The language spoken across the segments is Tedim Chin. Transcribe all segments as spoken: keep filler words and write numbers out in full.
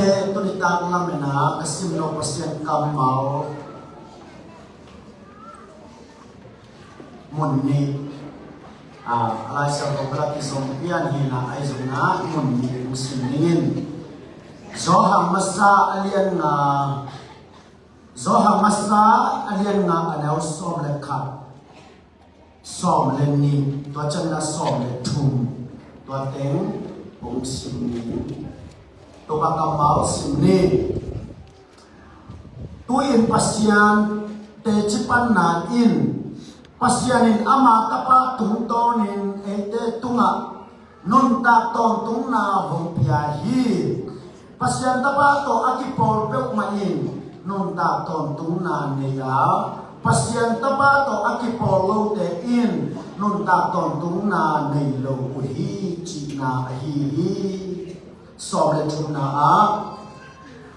Tuni tak lamen ah ka simno Pasian kammal mun nih, a, a Lai Siangtho ka la kizom pian hi-in ah, ahi zongin ah mun nih hong sim ning in. Johan masa a lian nga, Johan masa a lian nga, a neu sawm le khat, sawm le nih, tua ciangin ah sawm le thum, tua teng hong sim ning. Topa kammal sim ning. Tu-in Pasian teci panna in, Pasian in ama Tapa tungtawnin eite tungah nuntak tawntungna hong pia hi. Pasian Tapa tawh a kipawl peuhmah in nuntak tawntungna nei a, Pasian Tapa tawh a kipawl lote in nuntak tawntungna nei lo uh hi, cihna ahi hi. Sawm le thumna ah,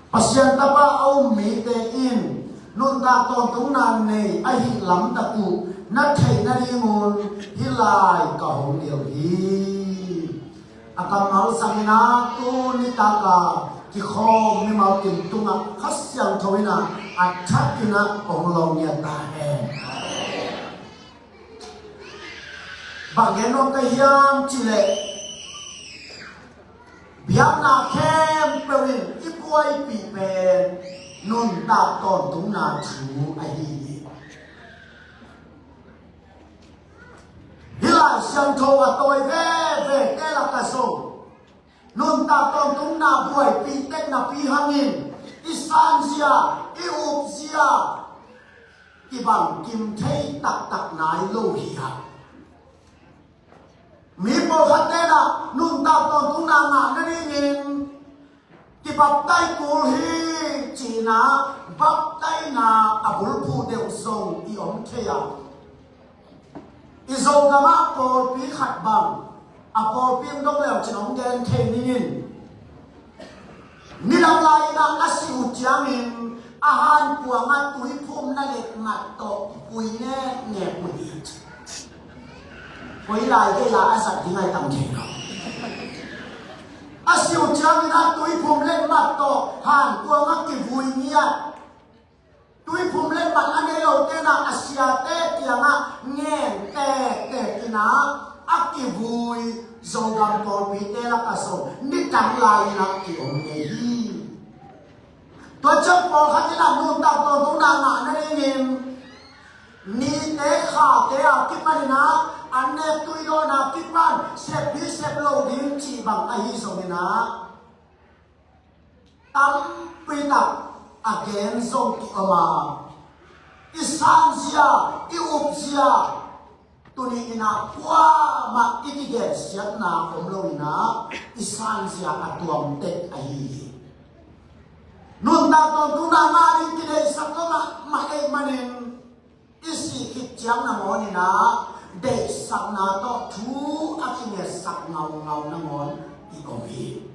Pasian Tapa a um mite in nuntak tawntungna nei ahih lamtak uh na theih nadingun hih lai ka hong ngen hi. A kammal zangin ah tuni tak a kikhawm mimal kim tungah Kha Siangtho in ah a thakin ah hong lawng ngiat ta hen. Bang gen nuam ka hiam cih leh, biakna khempeuh in i buaipih pen nuntak tawntungna thu ahi hi. Hih Lai Siangtho a tawi veve te lak ah zong nuntak tawntungna buaipih tek napi hangin i sanzia, i upzia kibang kim thei taktak nai lo hi a. Mi pawlkhat ten ah nuntak tawntungna ngah nadingin kibaptai kul hi, ci-in ah baptaina a bulphuh deuh zong i om thei a. I Zogam ah pawlpi khat bang, a pawlpi hong dong leu cin hong gen thei ning in. Nidang lai-in ah a si uh ciangin a hankuang ah tuiphum na let mat tawh vui ngekngek uh hi. Koi lai gei a a zat ding a i tam thei lo. A si uh ciangin ah tuiphum let mat tawh hankuang ah kivui ngiat. Tuiphum let mat a nei lote in ah a siate kiangah ngen tektek in ah a kivui Zogam pawlpite lakah zong nidang lai-in ah ki-om ngei hi. Tua ciang pawlkhat in ah nuntak tawntungna ngah nadingin nite khate a kipan in ah an nek tuidawn a kipan sep hi sep lo ding cih bang ahi zongin ah tampi tak a gen zong ki-om a, i sanzia, i upzia, tuni in ah kuamah i kigensiatna om lo in ah i sanzia a tuam tek ahi hi. Nuntak tawntungna ngah ding kideihsak lo mahmah ahih manin i sih khit ciang nangawn in ah deihsakna tawh thu a kingetsak ngaungau nangawn i om hi.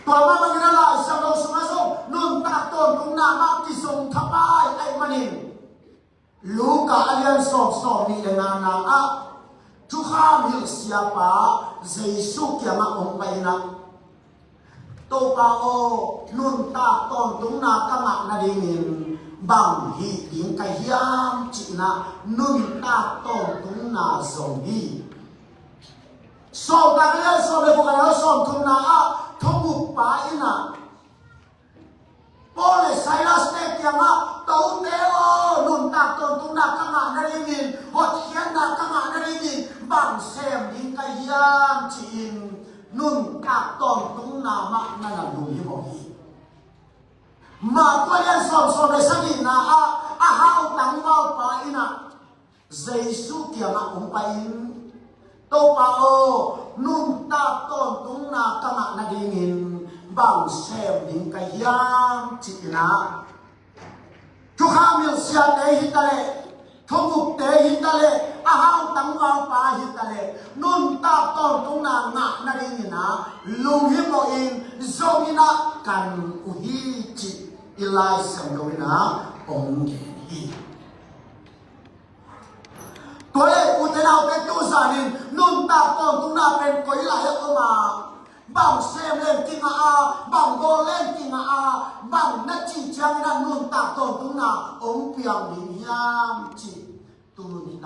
Tua mah bangin ah Lai Siangtho sungah zong nuntak tawntungna mah kizong thapai ahih manin Luka a lian sawm, sawm nih le ngana ah thukham hilh siapa Jesu kiangah hong pai in ah, Topa aw, nuntak tawntungna ka ngah nadingin bang hih ding ka hiam, ci-in ah nuntak tawntungna zong hi. Sawltak a lian sawm le guk, a neu sawm thumna ah thuguk pa in ah Paul le Silas te kiangah, tote aw, nuntak tawntungna ka ngah nadingin, hotkhiatna ka ngah nadingin bang sem ding ka hiam, ci-in nuntak tawntungna mah na na lunghimawh hi. Mark a lian sawm, sawm le sagihna ah a hau tangvalpa in ah Jesu kiangah hong pai-in, Topa aw, nuntak tawntungna ka ngah nadingin bang sem ding ka hiam, ci-in ah thukham hilh siate hi ta leh, thugukte hi ta leh, a hau tangvalpa hi ta leh, nuntak tawntungna ngah nadingin ah lunghimawh in zong in ah kan uh hi, cih i Lai Siangtho in ah hong gen hi. Tua leh ute naute, tu zanin nuntak tawntungna pen koi lai ah om a, bang sem leng kingah a, bang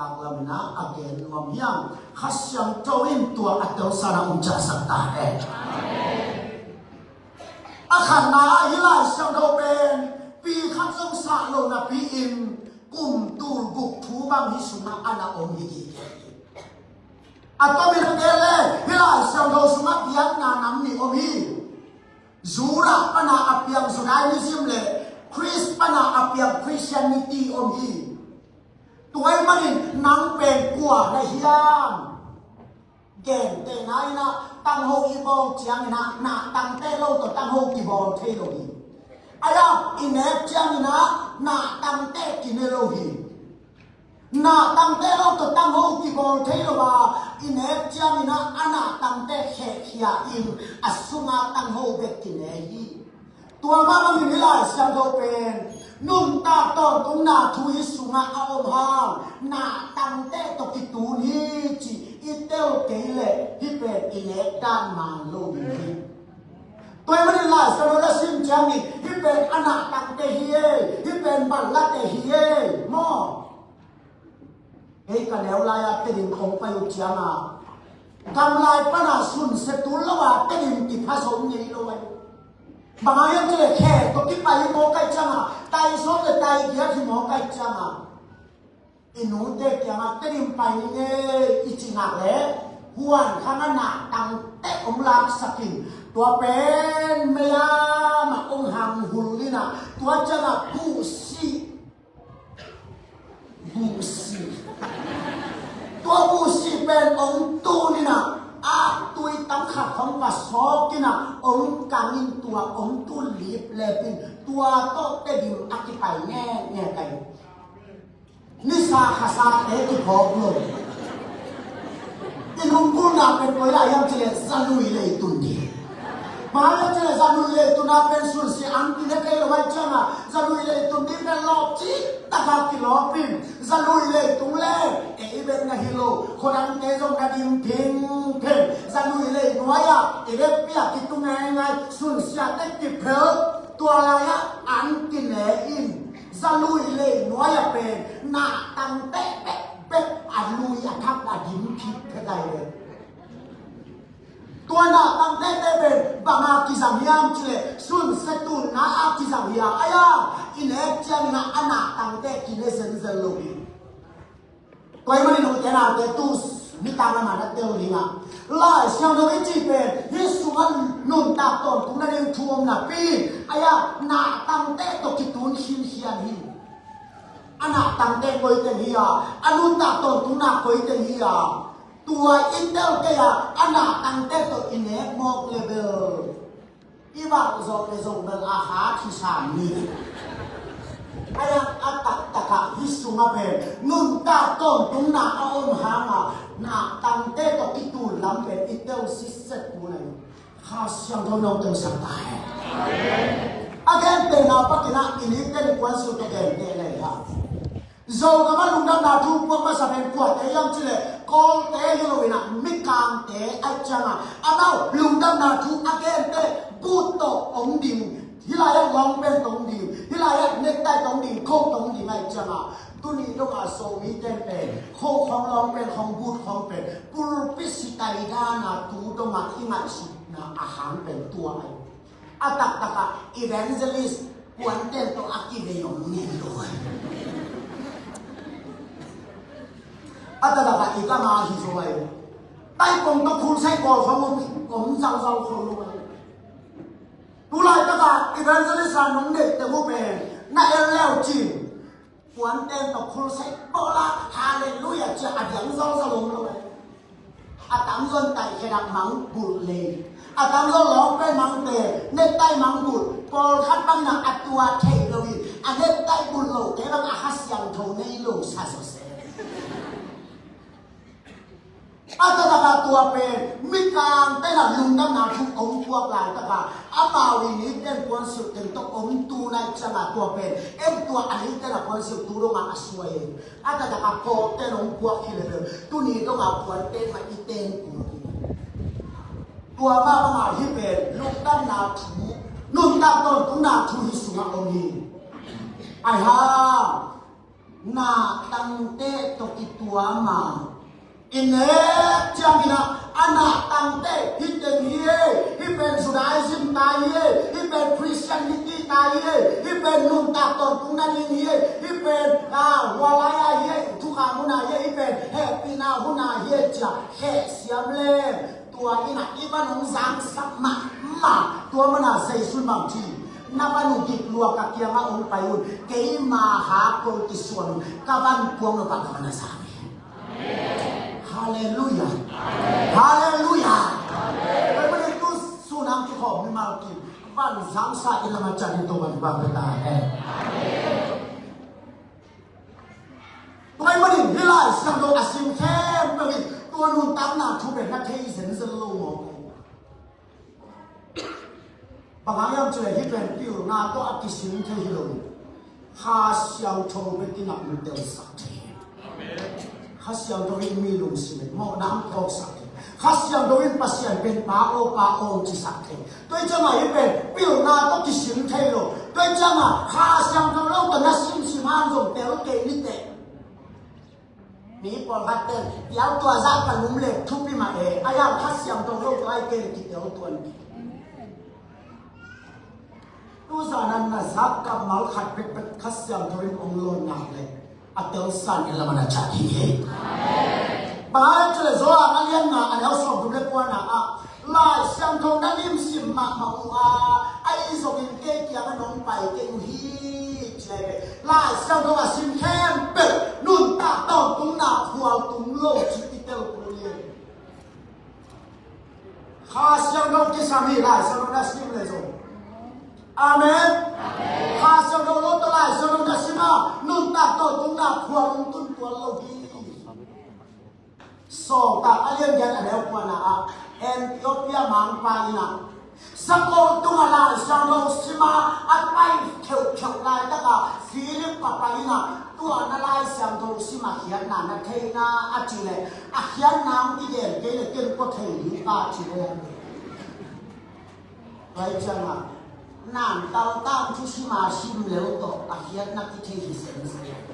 Taklamna a gen nuam hiam? Kha Siangtho in tua a telsan a um ciahsak ta hen. A khatna ah hih Lai Siangtho pen pi khat zong sah lo napi-in kum tul guk thu bang hih sungah a na om hi kik hi. A tomin a gen leh hih Lai Siangtho sungah biakna nam nih om hi. Judah pana a piang Judaism le Khrist pana a piang Christianity om hi. Tua ahih manin nang pen kua na hiam? Gentehna in ah tangho i bawl ciangin ah na tangte lo tawh tangho kibawl thei lo hi. Ahi a, i nek ciangin ah na tangte kine lo hi. Na tangte lo tawh tangho kibawl thei lo a, i nek ciangin ah a na tangte khehkhia in a sunga tangho bek kine hi. Tua mah bangin hih Lai Siangtho pen nuntak tawntungna thu hih sungah a om hang, na tangte tawh kitun hi ci i tel kei leh hih pen i nek dan man lo hi. Tua ahih manin Lai Siangtho na sim ciangin hih pen a na tangte hi ei, hih pen banlate hi ei maw? Hei ka neu lai-a Tedim kong pai uh cianga gamlai pana sunsia tul lo a Tedim kipha zo ngei lo ai. Bang hang hiam cih leh khe tawh kipai hi mawk ai cianga, tai sawm le tai giat hi mawk ai cianga, i nute kiangah Tedim pai ni ngei i ci ngak leh huan khang a na tangte hong laksak in, tua pen mei-am ah hong hang hul in ah, tua ciangah buhsih buhsih. Tua buhsih pen hong tun in ah, a tui tam khat hong va sawk in ah, hong kang in tua hong tun liplep in, tua tawh Tedim a kipai ngekngek ai. Nisa khasate kiphawk lo. I lunggulhna pen koi lai hiam cih leh Zalui leitun ding. Bang hang hiam cih leh Zalui leitun a pen sunsia an kine kei lo ai cianga, Zalui leitun ding pen lawp cih taka kilawp in, Zalui leitung le ei bek na hi lo, khuadangte zong na dim phingpheng. Zalui leinuai ah i vekpi ah kitung ngaingai, sunsiate kiphel, tua lai-ah an kine in. Zalui leinuai ah pen na tangte bekbek a lui a thak a dim phit phet ai ve. Tua na tangte te pen bang a kizang hiam cih leh sunsia tunna a kizang hi a, ai a, i nek ciangin ah a na tangte kine zenzen lo hi. Tua ahih manin nute naute tu nitak lam ah na tel ding ah, Lai Siangtho i cih pen hih sungah nuntak tawntungna ding thu om napi, ai a, na tangte tawh kitun khinkhian hi. A na tangte koi teng hi a, a nuntak tawntungna koi teng hi a, tua i tel kei a, a na tangte tawh i nek mawk le bel i vak zawh le zong bel a hat hi sam ni. Ai a, a taktak ah hih sungah pen nuntak tawntungna a om hang a, na tangte tawh kitun lam pen i tel sitset kul ahi. Kha Siangtho in hong telsak ta hen. A gentehna pakin ah i nite ni kuan suk tawh genteh lei a, Zogam ah lungdamna thu puak masa pen kuate hiam cih leh Kawlte hi lo in ah, Mikangte ahih ciangin amau lungdamna thu a gente boot tawh om ding, hih lai-ah long pant tawh om ding, hih lai-ah necktie tawh om ding, coat tawh om ding ahih ciangin, tuni dongah Zomite pen coat khawng, long pant khawng, boot khawng pen pulpit sitai dan a tu dongah i ngaihsutna a hang pen tua ahi. A taktak ah evangelist puanten tawh a kivei om ngei lo. A taktak ah i gam ah hi zo ai. Taipong tawh khulsai kawl khawng om, om zauzau khol lo ai. Tu laitak ah evangelist a nong neih teng uh pen na en leu cin. Puanten tawh khulsai bawl a, Halleluiah ci a, a diang zawlzawlh om lo ai. A tamzaw in taihkhe dak mang bulh lei, a tamzaw long pant mang te, necktie mang bulh, pawlkhat bangin a tua theih lo in, a necktie bulh lote bang a Kha Siangtho nei lo sa sawseh. A taktak ah tua pen Mikangte in a lungdamna thu om puak laitak ah, amau i niten puan silh teng tawh om tu nai ciangin tua pen en tua a niten a puan silh tu dongah a suai. A taktak ah Kawlten hong puak hi leh tuni dongah puanten mah i ten kul. Tua mah bangah hih pen lungdamna thu, nuntak tawntungna thu hih sungah om hi. Ai ha. Nahtangte tawh kituam a, i nek ciangin ah, a nahtangte hih teng hi ei, hih pen Judaism tai hi ei, hih pen Christianity tai hi ei, hih pen nuntak tawntungna ding hi ei, hih pen, ah, hua lai-a hi ei, thukham hun-a hi ei, hih pen hehpihna hun-a hi ei ci-a khehsiam leng, tua in ah i van hong zangsak mahmah. Tua manin ah Zeisu in bang ci, na van uh dik lua, ka kiangah hong pai un, keima hak ko kisuan un, ka van kuang lo pah ka van a zang hi. Halleluiah. Halleluiah. Tua ahih manin tu sun hong kikhawm mimal kim van zangsa in lam a ciah ding tawh van bang pia ta hen. Tua ahih manin hih Lai Siangtho a sim khempeuh in tua nuntakna thu pen na thei zenzen lo maw? Bang hang hiam cih leh hih pen pilna tawh a kisim thei hi lo. Kha Siangtho bek in ah hong telsak thei. Kha Siangtho in mi lungsim in mawhna hong phawksak thei. Kha Siangtho in Pasian pen Pa aw, Pa aw hong cisak thei. Tua ahih ciangin hih pen pilna tawh kisim thei lo. Tua ahih ciangin Kha Siangtho lo tawh na simsim hang zong tel kei ni teh. Mi pawlkhat pen, "Pial tua zah ka lum leh thupi mah e, a yang Kha Siangtho lo tua ahih kei leh kitel tuan." Tu zan ah na zak kammal khat pekpek Kha Siangtho in hong lawn nak leh, a telsa in lam ah na ciah ding hi. Bang hang hiam cih leh Johan a lian nga, a neu sawmthum le kuana ah, Lai Siangtho na limsim mahmah uh a, ahi zongin kei kiangah nong pai kei uh hi, ci hi ve. Lai Siangtho a sim khempeuh nuntak tawntungna phual tung lo cih i tel kul hi. Kha Siangtho kisam hi, Lai Siangtho na sim leh zong. Amen. Kha Siangtho lo tawh Lai Siangtho na sim a, nuntak tawntungna phual hong tun tuan lo hi. Sawltak a lian giat, a neu kuana ah, Ethiopia mangpa in ah, sakol tungah Lai Siangtho sim a, a pai kheuhkheuh laitak ah Philip fapa in ah, tua na Lai Siangtho sim a khiatna na thei na, a cih leh, a khiatna hong kigen kei leh ken kua thei ding ka, ci leh. Tua ahih ciangin, nantal tangthu sim a sim lel tawh a khiatna kithei hi zenzen.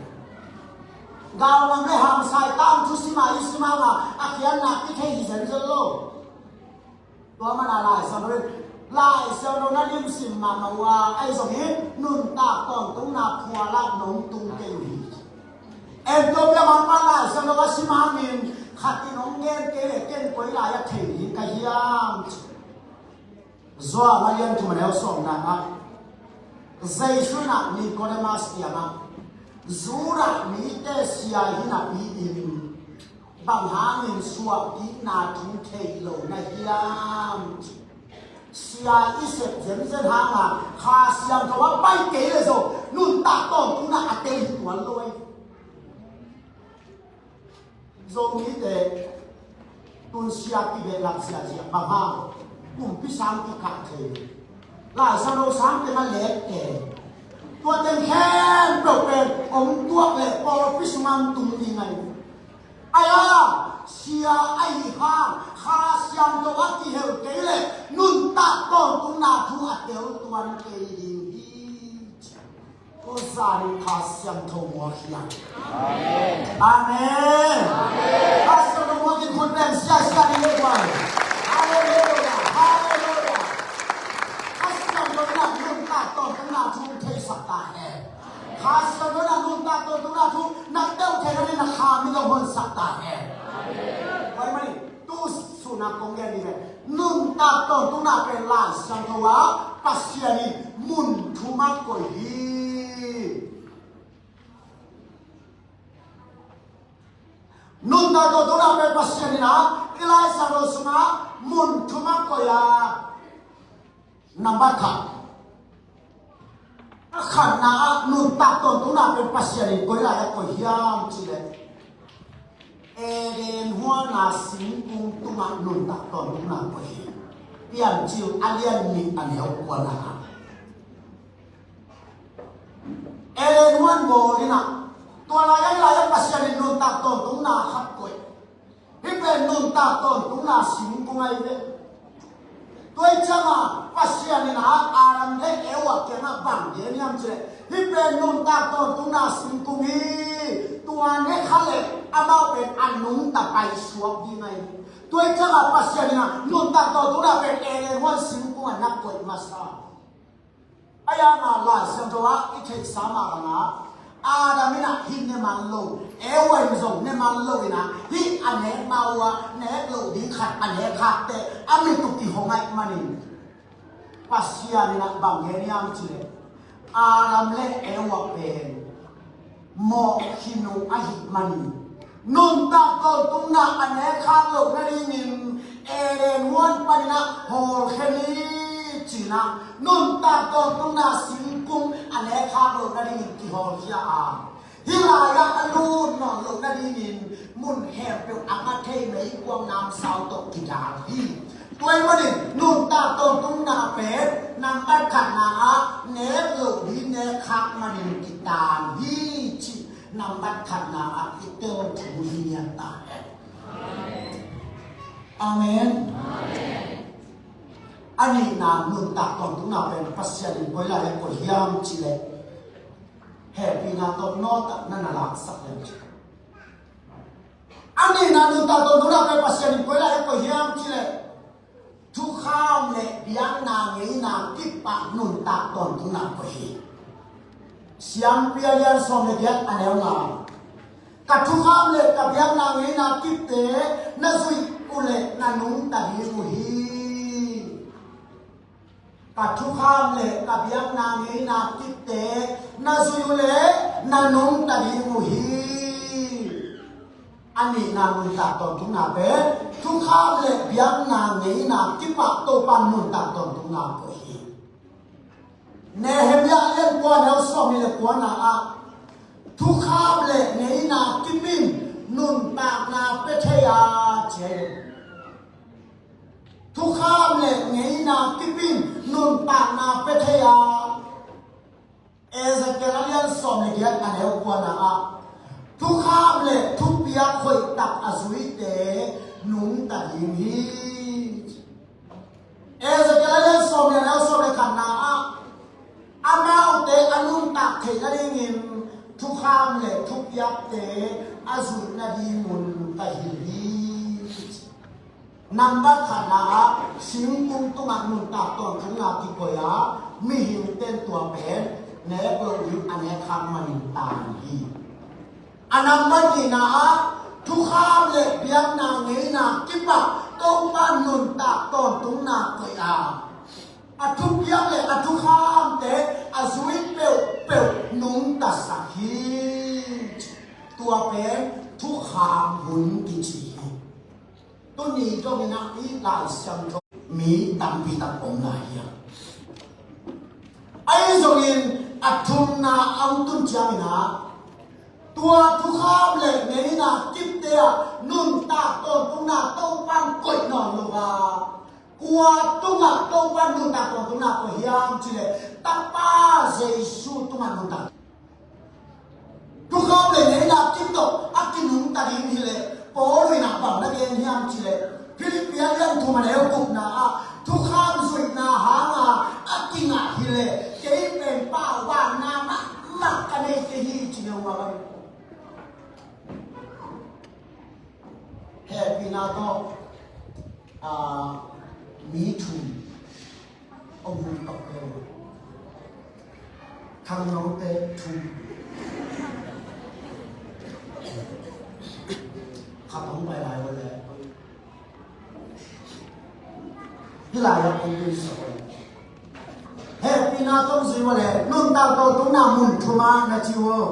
Galngam le hamsai tangthu sim a i sim hang a, a khiatna kithei hi zenzen lo. Tua manin ah Lai Siangtho in, Lai Siangtho na limsim mahmah uh a, ahi zongin nuntak tawntungna phual ah nong tung kei uh hi. Ethiopia mangpa Lai Siangtho a sim hangin khat in hong gen kei leh ken koi lai-ah thei ding ka hiam? Johan a lian thum, a neu sawmna ah, Jesu in ah Nicodemus kiangah, Judah mite sia hi napi-in bang hangin suahkikna thu thei lo na hiam? Sia i sep zenzen hang a, Kha Siangtho a pai kei leh zong nuntak tawntungna a tel hi tuan lo hi. Zomite tun sia kibehlap ziahziah bang hang, kumpi sang kikah thei, Lai Siangtho sang teng a lek thei. Tua teng khempeuh pen hong tuak leh pawlpi sungah hong tung ding ahi. Ahi a, sia ahi hang Kha Siangtho a kihel kei leh nuntak tawntungna thu a tel tuan kei ding hi. Tua zan in Kha Siangtho muak hi hang. Amen. Amen. Kha Siangtho muak in khut beng siasia ding hi. Halleluiah. Halleluiah. Kha Siangtho in ah nuntak tawntungna thu theisak ta hen. Kha Siangtho in ah nuntak tawntungna thu na tel theihna ding na kha mi dong honsak ta hen. Tua ahih manin tu sun a kong gen ding pen, nuntak tawntungna pen Lai Siangtho ah Pasian in mun thum ah koih hi. Nuntak tawntungna pen Pasian in ah i Lai Siangtho sungah mun thum ah koih a, number khat. A khatna ah nuntak tawntungna pen Pasian in koi lai-ah koih hiam cih leh, Eden huan a singkung tungah nuntak tawntungna koih hi. Piancil a lian nih, a neu kuana ah, Eden huan bawl in ah, tua lai-ah, lai-ah Pasian in nuntak tawntungna khat koih. Hih pen nuntak tawntungna singkung ahi ve. Tua ahih ciangin Pasian in ah Adam le Eva kiangah bang gen hiam cih leh, hih pen nuntak tawntungna singkung hi. Tua ne kha leh amau pen a nungta paisuak ding ahi. Tua hi ciangah Pasian in ah nuntak tawntungna pen Eden huan singkung ah na koih masa. Ahi hangin Lai Siangtho ah i theihsa mah bangin Adam in ah hih ne man lo, Eva in zong ne man lo in ah hih a nek ma uh ah nek loh ding khat a nek khak teh a mit uh kihong ahih manin Pasian in ah bang gen hiam cih leh Adam le Eva pen mawh khin uh ahih manin nuntak tawntungna a nek khak loh nadingin Eden huan panin ah hawlkhia ni ci-in ah nuntak tawntungna singkung a nek khak loh nadingin kihawlkhia a, hih lai-ah a lut nawn loh nadingin mun khempeuh a nga thei meikuang namsau tawh kidal hi. Tua ahih manin nuntak tawntungna pen nambat khatna ah nek loh ding nek khak manin kitan hi cih nambat khatna ah i tel thu hi nian ta hen. Amen. A nihna nuntak tawntungna pen Pasian in koi lai-ah koih hiam cih leh hehpihna tawh nawt ah na na laksak leng cih. A nihna nuntak tawntungna pen Pasian in koi lai-ah koih hiam cih leh thukham le biakna ngeina kip ah nuntak tawntungna koih hi. Siampi a lian sawm le giat a neu nga. Ka thukham le ka biakna ngeina kipte na zuih uh leh na nungta ding uh hi. Ka thukham le ka biakna ngeina kipte na zuih uh leh na nungta ding uh hi. A nihna nuntak tawntungna pen thukham le biakna ngeina kip ah Topa nuntak tawntungna koih hi. Nehemiah lian kua neu sawmnih le kuana ah thukham le ngeina kip in nuntakna pia thei a ci hi. Thukham le ngeina kip in nuntakna pia thei a, Ezekiel a lian sawm le giat a neu kuana ah thukham le thupiak hoihtak a zuite nungta ding hi. Ezekiel a lian sawm le a neu sawm le khatna ah amaute a nuntak theih nadingin thukham le thupiakte a zuih nadingun ka hilh hi. Nambat khatna ah singkung tungah nuntak tawntungna kikoi a, mihingte'n tua pen nek loh ding a nek khak manin tan hi. A nambat nihna ah thukham le biakna ngeina kip ah Topa nuntak tawntungna koih a, a thupiak le a thukhamte a zui peuhpeuh nungtasak hi. Tua pen thukham hun kici hi. Tuni dongin ah i Lai Siangtho mi tampi tak om lai hi a, ahi zongin a thumna a hong tun ciangin ah tua thukham le ngeina kipte ah nuntak tawntungna Topa'n koih nawn lo a, kua tungah Topa'n nuntak tawntungna koih hiam cih leh Tapa Jesu tungah nuntak. Thukham le ngeina kip tawh a kinungta ding hi leh Paul in ah bang na gen hiam cih leh Philippi a lian thum a neu gukna ah thukham zuihna hanga a kingah hi leh kei pen pau vanna mahmah ka nei kei hi ci neu a, hehpihna tawh mi thum om hun tawh peuh. Khangnote thum. Khat hong pai lai uh leh hih lai-ah hong tun sak uh. Hehpihna tawh zui uh leh nuntak tawntungna mun thum ah na ci uh.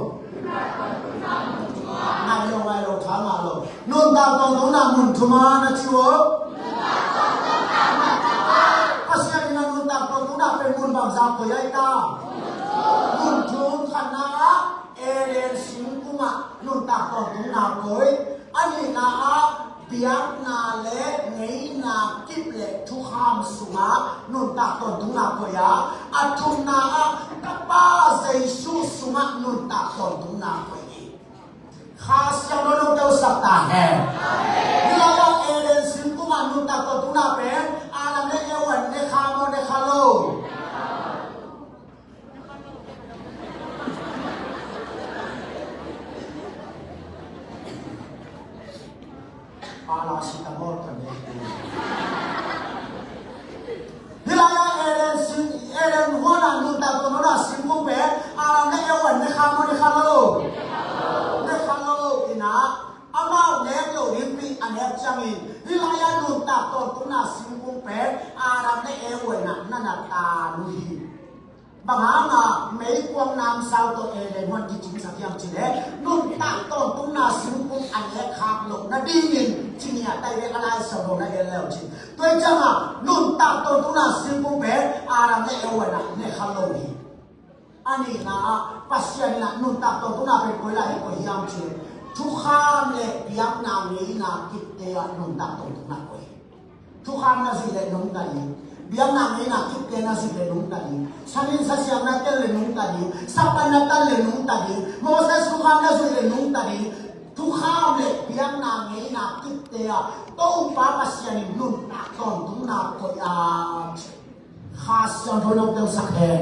Ngai lo, ngai lo, tha ngah lo. Nuntak tawntungna mun thum ah na ci uh. Pasian in a nuntak tawntungna pen mun bangzah koih ahi ta? Mun thum. Khatna ah Eden singkung ah nuntak tawntungna koih. A nihna ah biakna le ngeina kip le thukham sungah nuntak tawntungna koih a, a thumna ah Tapa Jesu sungah nuntak tawntungna koih hi. Kha Siangtho in hong teusak ta hen. Hih lai-ah Eden singkung ah nuntak tawntungna pen Adam le Eva in ne kha maw, ne kha lo? Eden huan a nuntak tawntung a singkung pen Adam le Eva in ne kha maw, ne kha lo? Ne kha lo. Ina, amau nek lo dingpi a nek ciangin, hih lai-a nuntak tawntung a singkung pen Adam le Eva in na na tan uh hi. Bang hanga meikuang namsau tawh Eden huan kicingsak hiam cih leh, nuntak tawntung a singkung a nek khak loh nadingin ci ngiat ta hi ve, a Lai Siangtho na en le uh cin. Tua hi cianga nuntak tawntung a singkung pen Adam le Eva in ne kha lo hi. A nihna ah, Pasian in nuntak tawntung a pen koi lai hi, koi hiam cih leh, thukham le biakna ngeina kipte ah nuntak tawntung a koi hi. Thukham na zuih leh nungta ding, biakna ngeina kipte na zuih leh nungta ding, samin sasiam na tel leh nungta ding, sapan na tan leh nungta ding, Moses thukham na zuih leh nungta ding. Thukham le biakna ngeina kipte ah Topa Pasian in nuntak tawntung a koi a, Kha Siangtho in hong telsak hen.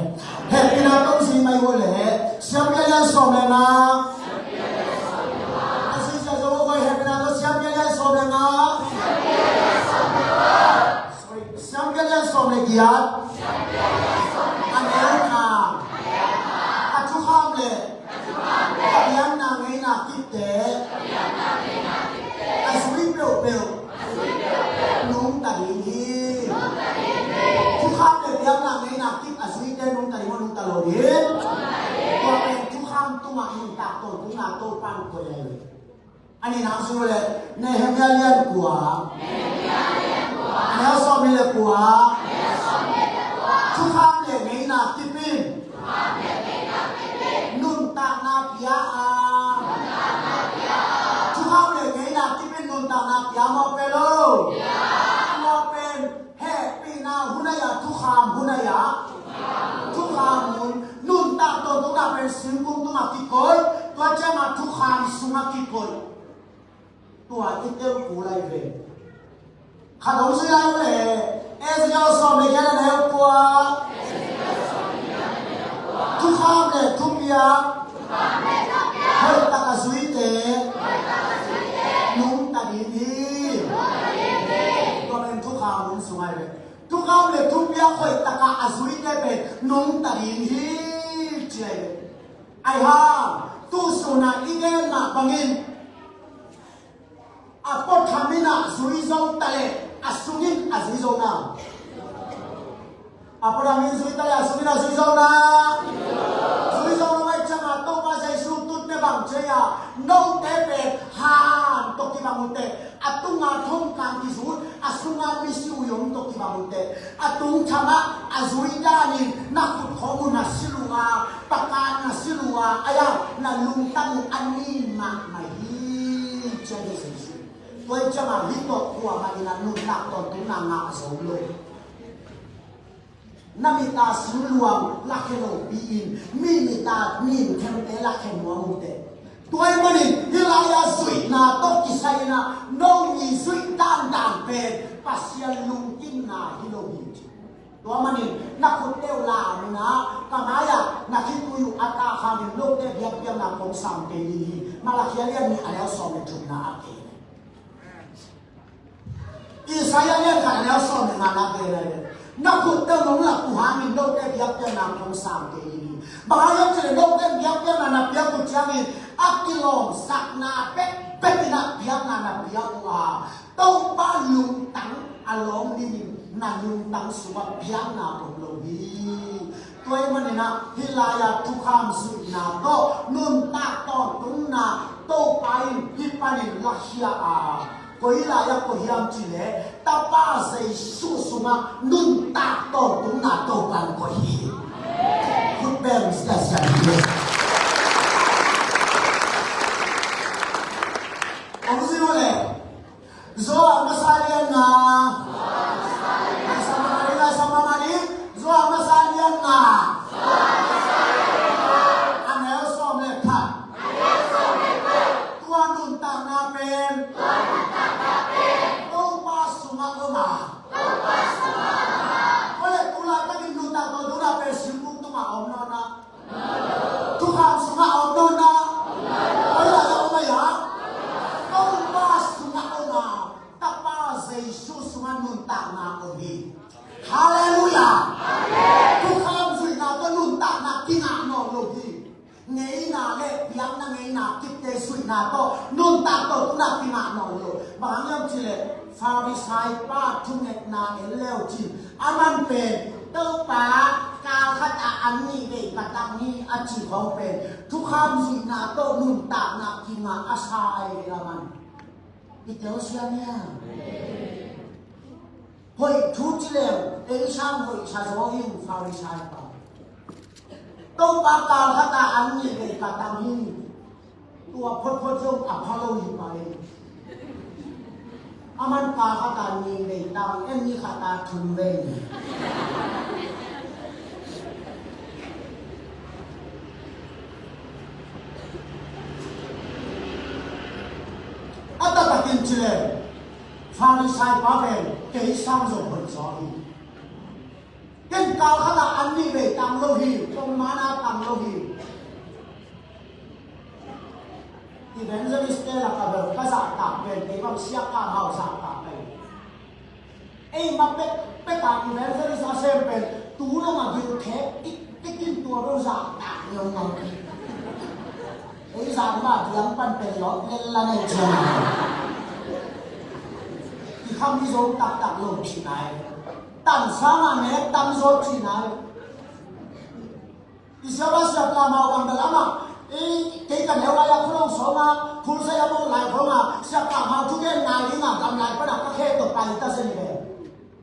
Hehpihna tawh zui mai uh leh, Siam Bia lian sawm le nga. A zui sia zo uh koi, Hehpihna tawh Siam Bia lian sawm le nga. Sorry, Siam Bia lian sawm le giat. A neu khat. A thukham le biakna ngeina kipte a zui peuhpeuh nungta ding hi. Thukham le biakna ngeina kip a zuite nungta ding maw, nungta lo ding? Tua pen thukham tungah nuntak tawntung a Topa in koi lai hi. A nihna ah zui uh leh, Nehemiah lian kua. A neu sawmnih le kua. Thukham le ngeina kip in nuntakna pia a. Thukham le ngeina kip in nuntakna pia maw, pia lo? Tua pen hehpihna hun ahi a, thukham hun ahi a. Thukham hun, nuntak tawntung a pen singkung tungah kikoih, tua ciangah thukham sungah kikoih. Tua i tel kul lai ve. Khat hong zui lai uh leh, Ezekiel sawm le giat, a neu kua. Thukham le thupiak hoih tak a zuite nungta ding hi. Tua pen thukham hun sung ahi ve. Thukham le thupiak hoih tak a zuite pen nungta ding hi, ci ahi ve. Ahi hang, tu sun a i gen mah bangin, a puatham in a zui zo ta leh a sungin a zui zo na. A puatham in zui ta leh a sungin a zui zo na. Zui zo lo ahih ciangin Topa Jesu tutte bang ci a, note pen han tawh kibang uh teh, a tunga thongkang kizut, a sunga misi uh om tawh kibang uh teh, a tungtham ah a zui danin na khut khawng uh na silh uh a, pakan na silh uh a, ahi a, na lungtang uh a nin mahmah hi, ci ahi ve Jesu. Tua ahih ciangin hih tawh kuamah in a nuntak tawntung a ngah zo lo. Na mit a singluang lakhia lopi-in, mi mit a ninthemte lakhia nuam uh teh. Tua ahih manin hih lai-a zuihna tawh kisai-in a, no mi zuih dandan pen Pasian lungkimna hi lo hi. Tua manin na khutte uh lam in a, ka mai-ah na khitui uh a tak hangin note biakpiakna kong sang kei ding hi. Malakhi a lian nih, a neu sawm le thumna ah kei. Isaiah lian khat, a neu sawm le ngana pen, na khutte uh nong lak uh hangin note biakpiakna kong sang kei ding hi. Bang hang hiam cih leh note biakpiakna na piak uh ciangin a kilawmsakna bekbek in a biakna na piak uh a, Topa lungtang a lawm dingin na lungtang sungah biakna om lo hi. Tua ahih manin a, hih lai-a thukham zuihna tawh nuntak tawntungna Topa in hih panin lakhia a, koi lai-ah koi hiam cih leh Tapa Jesu sungah nuntak tawntungna Topa in koi hi. Khut beng siasia hi. Hong zui uh leh, Johan masa lian nga. Lai Siangtho mah ding, Lai Siangtho mah ding. Johan masa lian nga, a neu sawm le khat. Tua nuntakna pen Topa sungah om a. Tua leh tu laitakin nuntak kipte zuihna tawh nuntak tawh tuna kingah nawn lo. Bang hang hiam cih leh Farisai pa thungetna en le uh cin, aman pen Topa, kal khat ah an nih vei ka tang hi, a cih khawng pen thukham zuihna tawh nuntakna kingah a sa ahi ve. Aman i telsiam hiam? Hoih thu ci leng ei sang hoih sa zaw hi uh, Farisai pa. Topa, kal khat ah an nih vei ka tang hi. Tua photphot zong a pha lo hi pah hi. Aman kal khat ah nih vei tang, en ni khat ah thum vei. A taktakin ci leng Farisai pa pen kei sang zong hoih zaw hi. Ken kal khat ah an nih vei tang lo hi, kong mana tang lo hi. Evangelist te lak ah bel ka zahtak pen kei bang Sia Kam Hau zahtak pen. Ei ma pek pek a evangelist a sem pen tu lawng a gil khek tik tik in tua bel zahtak ngiaungau. Ei zah ma biang pan pen lawh lel la nei ciang a. I kham i zo taktak lo ci nai. Tan sang a nek tam zo ci nai. I sia ba Sia Kam Hau bang bel amah, i, kei ka neu lai a khulong sawm a, khulsai a bawl lai khawng a, Sia Kam Hau thugen nai ding a gamlai pan a ka khe tawh pai ta zen ve.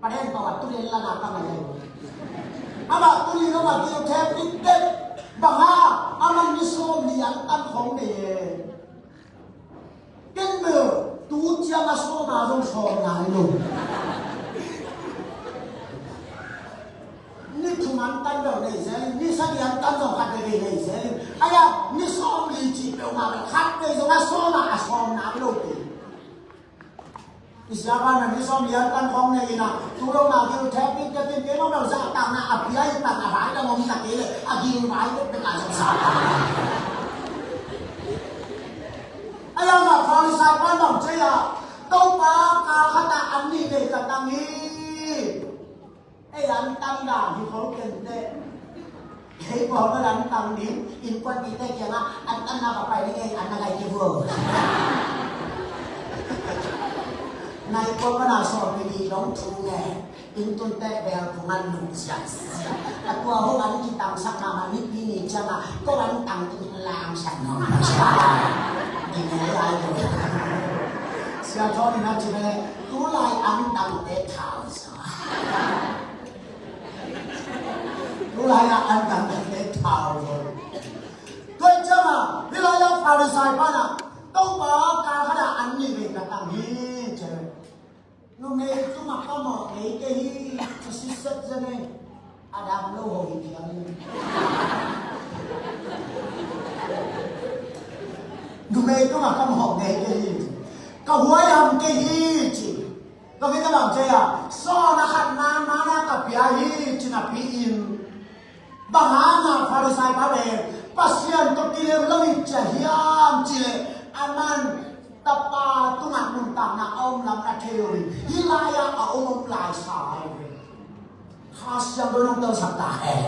Paden pau a tu len lan a ka ngai lai. Amah tu len amah gil thep dik dik. Bang a, amah ni sawm li an tan khawng nei e. Ken bel tu ciang a sawm a zong sawm nai lo. Ni thum an tan bel nei zel in, ni sagih an tan zong khat veve nei zel in. Ai a, ni sawm li cih peuhmah bel khat vei zong a sawm a, a sawm nai lo kei. I sia pa na ni sawm li an tan khawng nei in a, tu lo na gil thep in, thep in, kei mah bel zahtakna a pia in tan a vai dang om ta kei leh, a gil vai bek bek a zong zahtakna. Ai a, mah Farisai pa bang ci a, Topa, kal khat ah an nih vei ka tang hi. Ei, an tan dan hi khol ken teh. Ei, pawl an tan ding, innkuanpihte kiangah an tanna ka pai ding ei, an na ngai kei vua. Nai kua pana sawm pi nih dong thu nge. Inn tun teh bel kong an lung siang siang. A tua hong an kitangsak mahmah, nipi ni ciangah kong an tang ding lamsak nong. Ding ei ai lo. Sia Thawn in a ci ve leh, tu lai an tangte thau zaw. Tu lai-ah an tangte thau zaw. Tua ciangah hih lai-ah Farisai pa in ah, Topa, kal khat ah an nih vei ka tang hi, ci. Numei tungah ka mawh ngei kei hi, ci sitset zen ei. A dam lo ho hi, ci. Numei tungah ka mawh ngei kei hi, ci. Ka huaiham kei hi, ci. Tua khit a bang ci a, sawm a khat na mana ka pia hi, ci napi-in, bang hang a Farisai pa pen Pasian tawh kilem lo hi ci a hiam cih leh, aman tapa tungah nuntakna a om lam na thei lo hi. Hih lai-ah a om om lai sa hi. Kha Siangtho in hong telsak ta hen.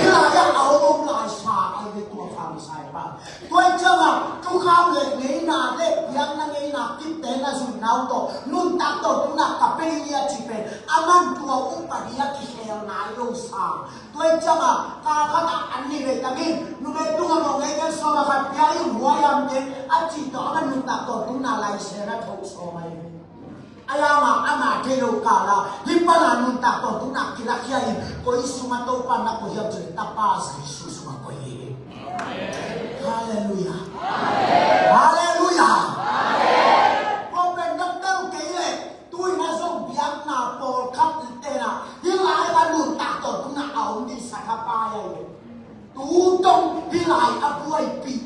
Hih lai-ah a om om lai sa ahi ve tua Farisai pa. Tua ciangah thukham le ngeina le biakna ngeina kipte na zuihna uh tawh nuntak tawh tuna ka pia hi a cih pen aman tua upadi a kikhel nai lo sa. Tua ciangah kal khat ah an nih vei tang in, numei tungah mawh ngei kei, sawm a khat pia in, huaiham kei, a cih tawh aman nuntak tawh tuna lai sen a tho sawm ahi ve. A lam ah ama thei lo kal ah hih pan a nuntak tawh tuna kilakkhia in, koi sung ah Topa na koih hiam cih leh Tapa Jesu sung ah koih hi. Halleluiah. Halleluiah. Tua pen na tel kei leh tu-in ah zong biakna pawlkhat in tena hih lai a nuntak tawh tuna a om ding sa kha pai ahi. Tu dong hih lai a buaipih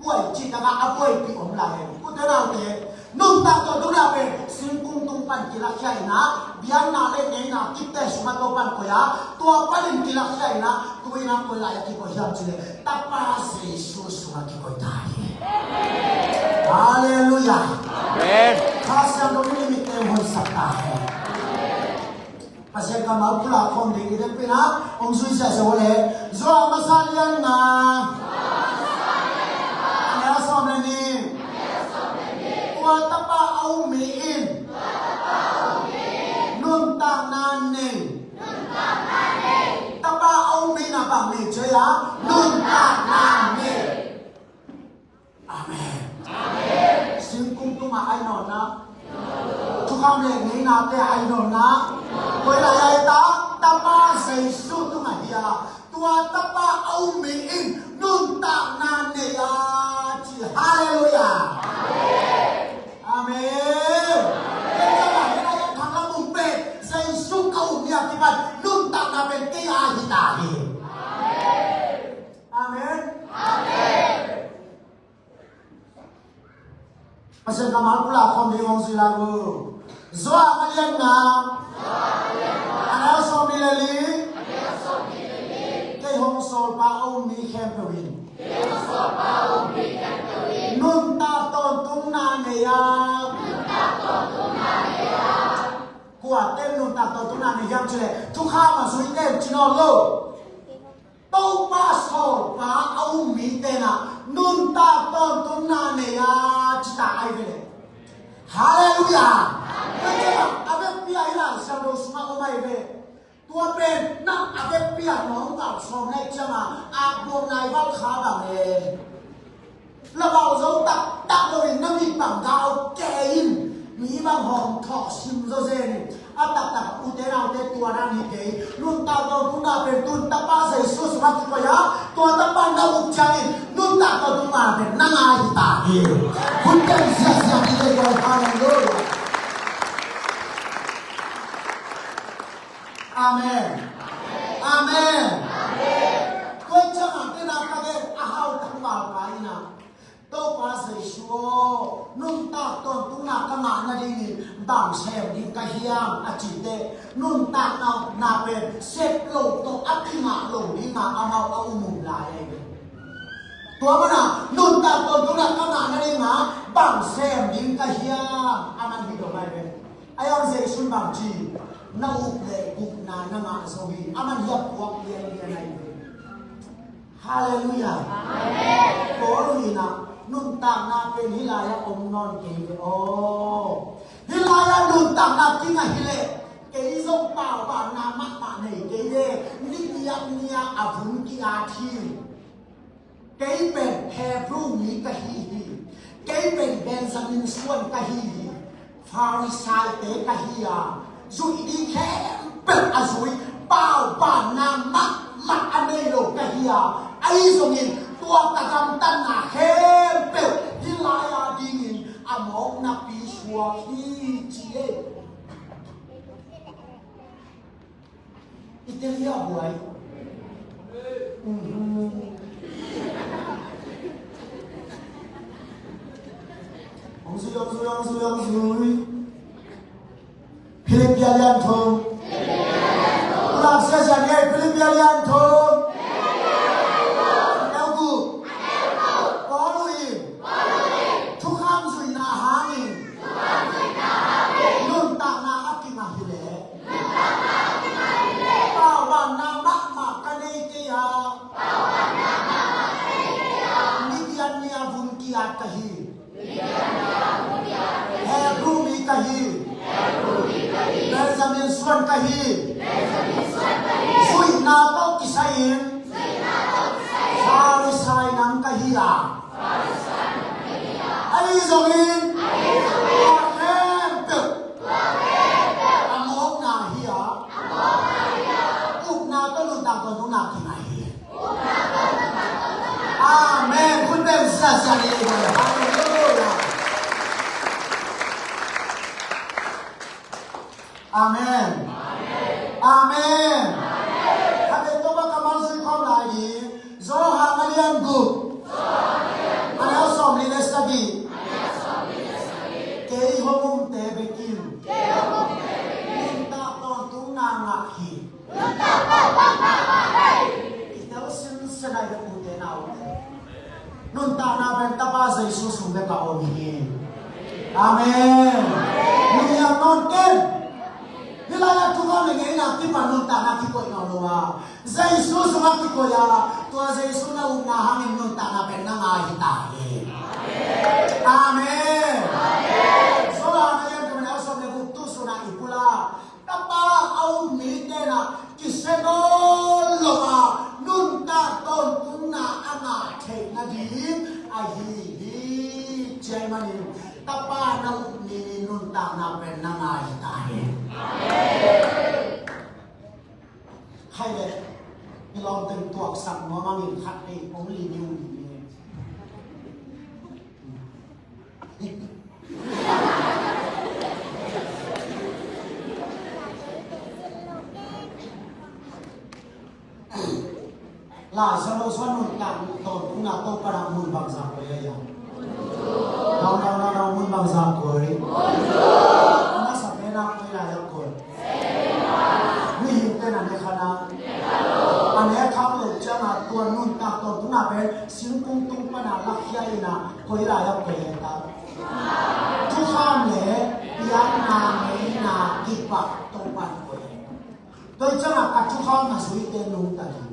buai cih takah a buaipih om lai. Ute naute, nuntak tawh tuna pen singkung tung pan kilakkhia in ah, biakna le ngeina kipte sungah Topa pan koih a, tua panin kilakkhia in ah, tu-in ah koi lai a kikoih hiam cih leh Tapa Jesu sungah kikoih ta hi. Halleluiah. Amen. Kha Siangtho in i mitte hong hoihsak ta hen. Pasian kammal pulak khawm ding i vekpi-in ah hong zui ziahziah uh leh, Johan masa lian nga, Tapa a um mi in nuntakna nei. Tapa a um mi in a bang nei ci a, nuntakna nei. Amen. Singkung tungah a hi nawn na, thukham le ngeinate a hi nawn na, koi lai a hi ta? Tapa Jesu tungah hi a, tua Tapa a um mi in nuntakna nei a ci. Halleluiah. Amen. Ken ka lai a, thang lam um pen Jesu ka um ni a kipan nuntakna pen kei a hi ta hi. Amen. Pasian kammal pulak khawm ding hong zui lai uh. Johan a lian nga, a neu sawm nih le li. Kei hong sawlpa a um mi khempeuh in nuntak tawntungna nei a. Kua ten nuntak tawntungna nei hiam cih leh, thukham a zuite ci nawn lo. Topa sawlpa a um mite in nuntak tawntungna nei a ci ta ahi ve le. Halleluiah. A vekpi a hi Lai Siangtho sungah om ahi ve. Tua pen nang a vekpi a nawng kal sawm nai ciang a, a buang nai val kha bang e. Lamau zo taktak loin na mit bang gau kei in, mi bang hawm thawh sim zo zen in. A taktak ute naute tua dan hi kei. Nuntak tawntungna pen tun Tapa Jesu sungah kikoih a, tua Tapa na up ciangin nuntak tawntungna pen nang a hi ta hi. Hun pen ziahziah hi kei koi. Halleluiah. Amen. Amen. Tua ciangin tena ka gen a hau tangvalpa in a, Topa Jesu aw, nuntak tawntungna ka ngah nadingin bang sem ding ka hiam a cih teh, nuntakna pen sep lo tawh a kingah lo dingin amau a um lai ahi ve. Tua manin nuntak tawntungna ka ngah nadingin bang sem ding ka hiam a man hi lo lai ve. Ahi zongin Jesu'n bang ci, na up le gupna na ngah zo hi, a man hi a puak lianlian ahi ve. Halleluiah. Amen. Paul in a, nuntakna pen hih lai-ah om nawn kei ve aw. Hih lai-ah nuntakna kingah hi leh, kei zong paubanna mahmah nei kei ve. Ni giat ni-a a vun ki-at hi. Kei pen Hebru mi ka hi hi. Kei pen Benjamin suan ka hi hi. Pharisaite ka hi a, zuih ding khempeuh a zui, paubanna mahmah a nei lo ka hi a, ahi zongin tua ka gamtatna khempeuh hih lai-a dingin a mawknapi suak hi ci e. I tel hi a buai. Mhm. Hong zui, hong zui, hong zui, hong zui. Philippi a lian thum. Pulak siasia ni ei, Philippi a lian thum. Neu guk. Paul in thukham zuihna hangin nuntakna a kingah hi leh, paubanna mahmah ka nei kei a, ni giat ni-a vun ki-at ka hi. Hebru mi ka hi. Benjamin suan ka hi. Zuihna tawh kisai-in Pharisai nam ka hi a, ahi zongin tua khempeuh a mawkna hi a, upna tawh nuntak tawntungna kingah hi. Amen. Khut beng siasia ni. Halleluiah. Amen. Amen. Amen. Khat vei tawh ka kammal zui khawm lai ding. Johan a lian guk, a neu sawmli le sagih. Kei hong umte bek in nuntak tawntungna ngah hi. I tel sinsen a hi ve, ute naute. Nuntakna pen Tapa Jesu sung bek a om hi. Amen. Lunghiam nawn ken. Hih lai-ah thukham le ngeina kipan nuntakna kikoih nawn lo a, Jesu sungah kikoih a, tua Jesu na upna hangin nuntakna pen nang a hi ta hi. Amen. Johan a lian thum a neu sawm le guk, tu sun a i pulak Tapa a um mite na kisia nawn lo a, nuntak tawntungna a ngah theih nading ahi hi. Ci ahih manin Tapa na um ni nuntakna pen na ngah hi ta hen. Khai le, i lawmte in tuaksak nuam hangin khat vei hong li ni, hong li ni. Lazarus a nuntak tawntungna Topa na mun bangzah koih a hiam? Nau, nau, nau, nau, mun bangzah koih? A masa pen a koi lai a koih? Mihingte na ne kha na. A ne khak loh ciangin tua nuntak tawntungna pen singkung tung pan a lakhia in a koi lai a koih hen ta? Thukham le biakna ngeina kip ah Topa in koih hen. Tua ciangin ka thukham a zuite nungta ding,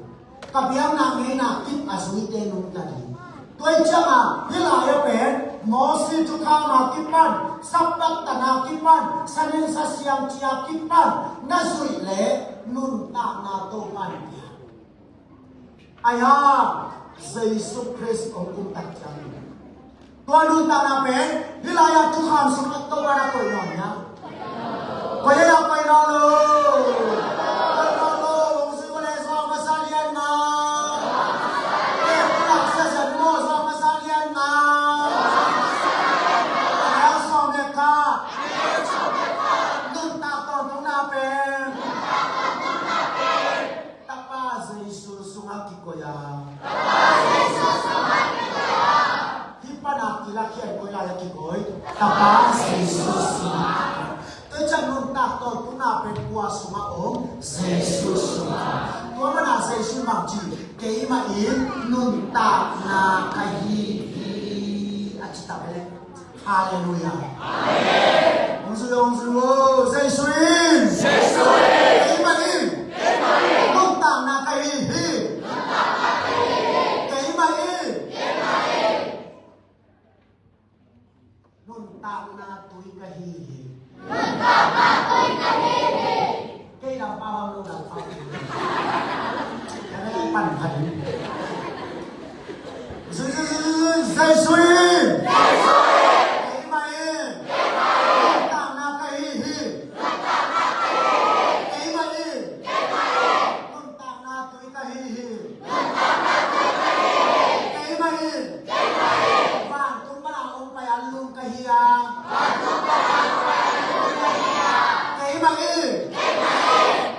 ka biakna ngeina kip a zuite nungta ding. Tua ciangin hih lai a pen Mosi thukham a kipan, Sabbath tan a kipan, sanin sasiam ci a kipan na zuih leh nuntakna Topa in pia. Ahi hang Jesu Khrist hong kum tak ciangin tua nuntakna pen hih lai-ah thukham sungah Topa na koih nawn hiam? Koih hiam, koih nawn lo. Koih nawn lo. Hong zui uh leh Zawhmasa lian nga, eh, pulak siasia ni maw, Zawhmasa lian nga, a neu sawm le khat. Nuntak tawntungna pen Tapa Jesu sungah kikoih a. Hih pan a kilakhian koi lai a kikoih? Tapa Jesu sungah. Tua ciang nuntak tawntungna pen kua sungah om? Jesu sungah. Tua mana Jesu bang ci, keimah in nuntakna ka hi hi, a ci ta ve. Halleluiah. Amen. Hong zui, hong zui, oh, Jesu in. Jesu in. Keimah in. Keimah in. Nuntakna ka hi hi. Nuntakna ka hi hi. Keimah in. Keimah in. Nuntakna tui ka hi hi. Nuntakna tui ka hi hi. Kei lam pau hang lo lam pau. Ka na lai pan khat in. Zui, zui, zui, zui, zui. Jesu in. Jesu in. Keimah in. Keimah in. Nuntakna ka hi hi. Nuntakna ka hi hi. Keimah in. Keimah in. Nuntakna tui ka hi hi. Nuntakna tui ka hi hi. Keimah in. Keimah in. Vantung pan a hong pai a lum ka hi a. Vantung pan a hong pai a lum ka hi a. Keimah in. Keimah in.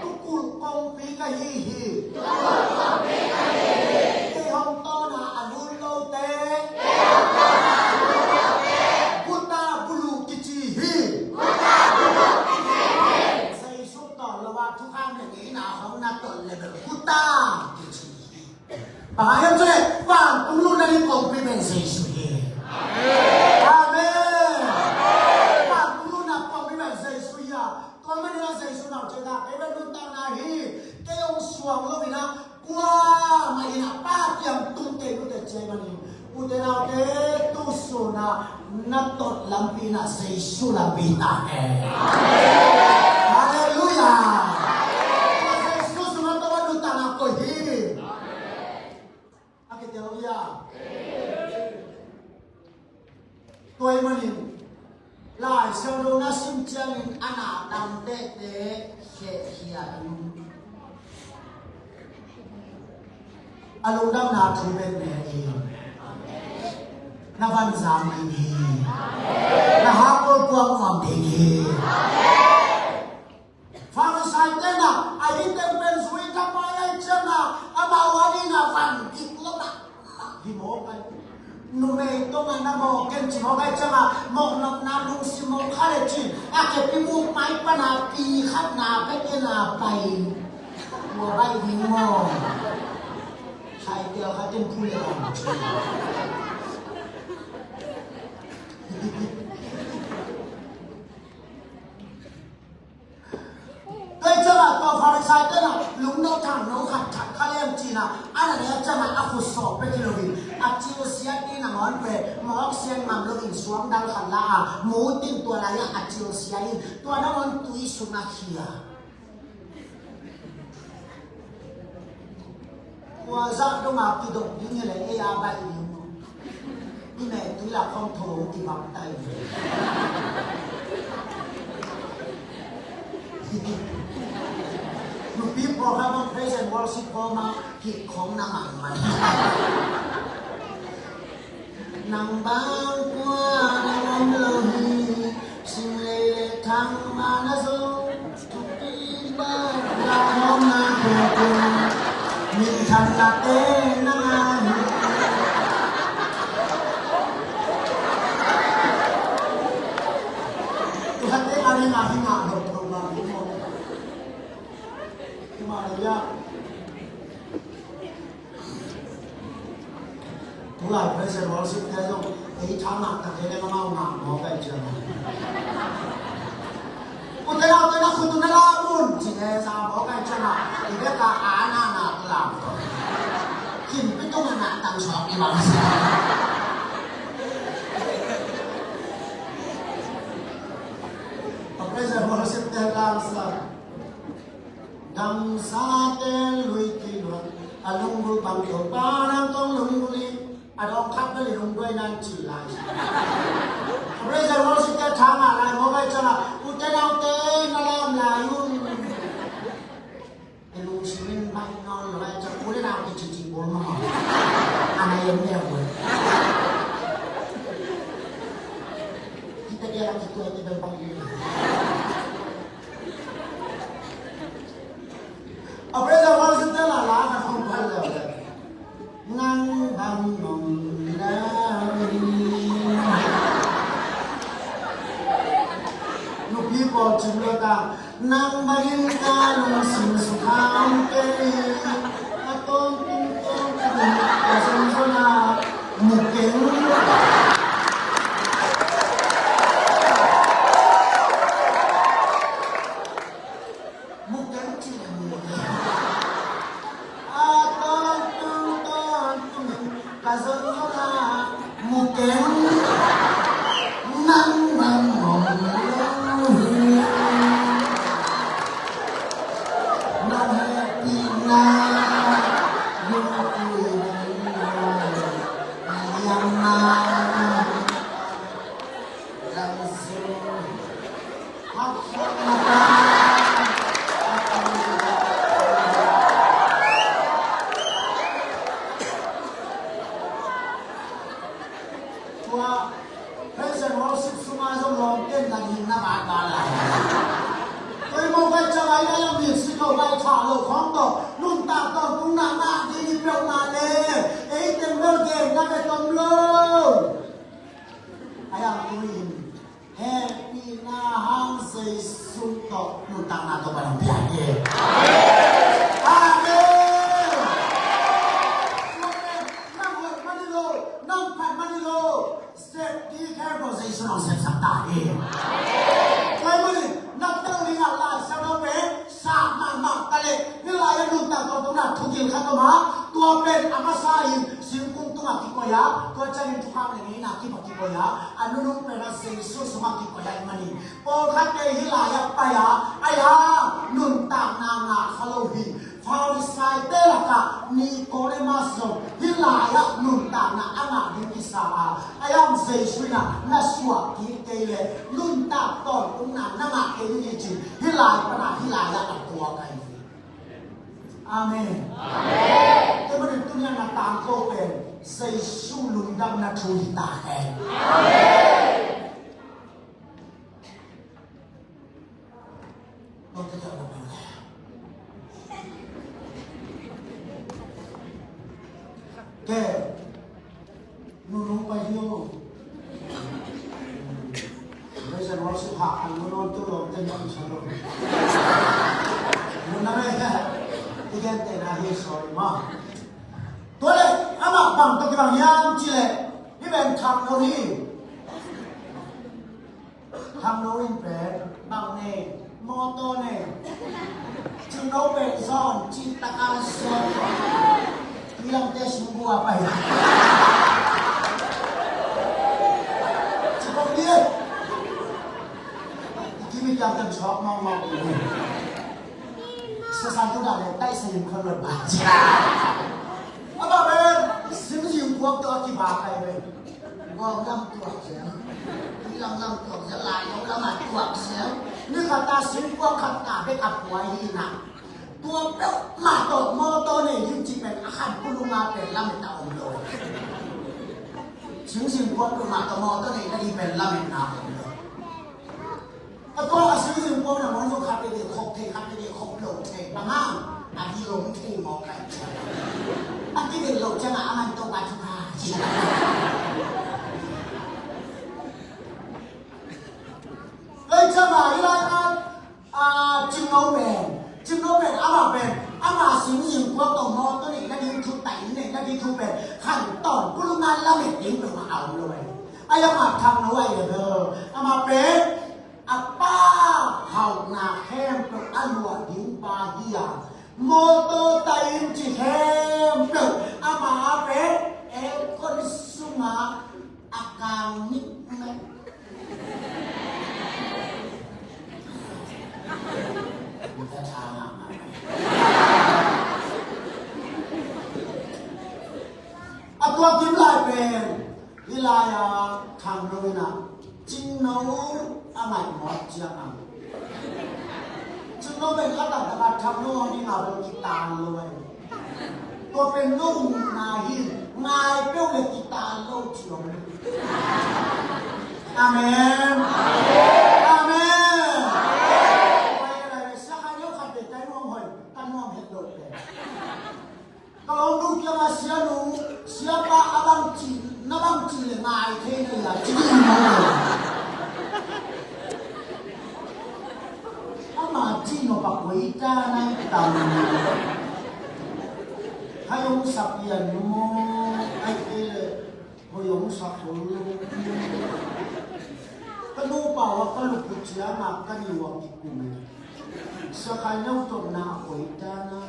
Tukulh kongpi ka hi hi. Tukulh kongpi ka hi hi. Kei hong tawn a a lum lote. Kei hong tawn a a lum lote. Guta buluh kici hi. Guta buluh kici hi. Jesu tawn lo a thukham le ngeina hong na tawn le bel guta kici hi. Bang hang hiam cih leh vantung lutna ding kongpi pen Jesu hi. Amen. Vantung lutna kongpi pen Jesu hi a. Tua manin a Jesu in a ci ta, kei pen nuntakna hi. Kei hong suang lo in a, kuamah in a Pa kiang tung kei lo te ci ahih manin, ute naute, tu sun a na tot lampi in a Jesu lampi ta hen. Halleluiah. Tua Jesu sungah tawh a nuntakna koih hi. A kitel uh hia? Tua ahih manin Lai Siangtho na sim ciangin a na dang tehteh khehkhia in, a lungdamna thu pen ne in, na vanzam ding hi. Na hakkol puak nuam ding hi. Farisai te na a hi teng pen zui thapai ahih ciangin amau a dingin a van dik lo mahmah hi mawk ai. Numei tungah na mawk ken ci mawk ahih ciangin mawknopna lungsim mawk kha le cin a kepi muk mai pan a pi khat na pek in a pai. Tua bai ding maw? Sai tel khat in phu le bang ci. Tua ciangin tua Farisai te na lungno thangno khat khat kha Cina, a na leh ciangah a khut sawh pek hi loin, a cilsia in a ngawn pek, mawk sian ngam loin suang dang khat la a, mu tin tua lai-ah a cilsia in, tua nangawn tui sungah khia. Kua zah dongah kidop ding hi leh ei a baih ding maw? I meh tui lah khawng tho kibang tai. Nupi pawlkhat bang praise and worship kawm a hih khawng na mangman. Nang bang kua na om lo hi, sim lei le thang ma na zo. Min than na te na nga hi. Tu khat te nga ni nga hi nga lo lo nga hi mo. Kuma ya. Tulai praise and worship te zong ei tha ngah tak te le amau ngah mawk ai ciang. U te nau te na khut uh na lam un ci le sa mawk ai ciang a, i bek a a na na lam. Khin pi tung a na tang sawk i bang sa. Praise and worship te lam sa. Damsate lui kiluat a lunggulh bang Topa nang kong lunggulh hi. A dawng khat bel i lungduai nan cil lai. Praise and worship te tha ngah lai mawk ai ciang a, u te nau te na lam lai un. I lungsim in baih nawn lo lai ciang u le nau te cici bawl mah a na yem le a bawl. Kita dia lagi tua kita bang ini. A praise and worship te la la ka hong pal le. Nang bang nong la. Nupi pawl cim lo ta. Nang bangin ka lungsim sukha om kei. A tawntung tawntung ka zon zon a mu keng. Mu keng ci le mu keng. A tawntung tawntung ka zon zon a mu keng. Nang bang om lo hi. Nang hehpihna lungpui bang lo. Yam na. Tua praise and worship sungah zong lawmte na ding na mat ba lai. Tua i mawk ai ciang a i a lam music lo bai tha lo khawng tawh nuntak tawh kung na ngah ding i peuhmah le ei teng bel gen na ve tom lo. A yang tui in hehpihna hang Jesu tawh nuntakna tawh ka nang pia hi. Amen. Nang hoih mah ni lo, nang phat mah ni lo. Sep ding khempeuh Jesu in hong sepsak ta hi. Tua ahih manin na tel dingah Lai Siangtho pen sap mahmah ta leh hih lai-ah nuntak tawntungna thugil khat om a, tua pen a masa in singkung tungah kikoih a, tua ciangin thukham le ngeina kip a kikoih a, a nunung pen a Jesu sungah kikoih ahih manin pawlkhatte hih lai-ah pai a, ai-a nuntakna ngah kha lo hi. Farisaite lakah Nikodemus zong hih lai-ah nuntakna a ngah ding kisa a, ai-a Jesu in ah na suah kik kei leh nuntak tawntungna na ngah kei ding hi ci-in hih lai pan a hih lai-ah a tuak ahi hi. Amen. Amen. Tua manin tuni-a na tangko pen Jesu lungdamna thu hi ta hen. Amen. Ke. Nunung pai hi o. Praise and worship ha, ang nunung tu lo, ten yang sa lo. Nunung na me, igen te na hi, sorry ma. Tua leh, amah bang tawh kibang hiam cih leh, hih pen thang lo hi. Thang lo in pen bang ne, Mawtaw nei. Cingno pen zon, cih taka zon. Tuilamte sung gua pai. Ci kong ni. Kimi kiang kan suak mau mau. Sa san tu dah le tai sa lim khon lo ba. Ama pen, sim sim kuak tu a kiba kai pen. Gawm lam tuak zel, lam lam tuak zel, lai lo lam a tuak zel. Ni khat ta singkua khat ta bek a pua hi na. Tua peuhmah tawh mawtaw nei ding cih pen a khan pulunga pen lamet a om lo. Singsim pua peuhmah tawh mawtaw nei na ding pen lamet na om lo. A tua a singsim pua na mawtaw khat bek khop thei, khat bek khop lo thei. Bang hang a di lo thei mawk lai. A kibel loh ciangin a man tawh a thupha ci. Lei ciangin a hi lai a, a, cingno pen, cingno pen amah pen, amah singzing kuak tawh mawtaw neih nading thu, taih neih nading thu pen khan tawn pulunga lamet ding peuhmah a om lo e. Ai amah thang lo ai e. Amah pen a pa hauhna khempeuh a luah ding pa hi a, mawtaw taih in ci khempeuh ama a pen aircon sungah a kang niknek. A tua kim lai pen Hi lai-a thang lo in a, cingno a ngaih mawk ciang a, cingno pen a taktak a thang lo a ding a bel kitan lo a hi. Tua pen no muhna hi, ngai peuh le kitan lo ci om. Amen. Amen. Tua hi lai le sia khat neu khat te tai nuam hoi, kan nuam het lo pen. Ka lawmnu kiangah, "Sianu, siapa a bangci, na bangci le ngai thei na hia?" ci ding maw? Ama ci nop a koi ta nang tam. Hai hong sa pian nu maw? Ai kei le hoi hong sa kho lo. Ka nupa uh a ka lup uh ciangah ka niu a kikum e. Sia Khai Neu tawh na a koi ta na.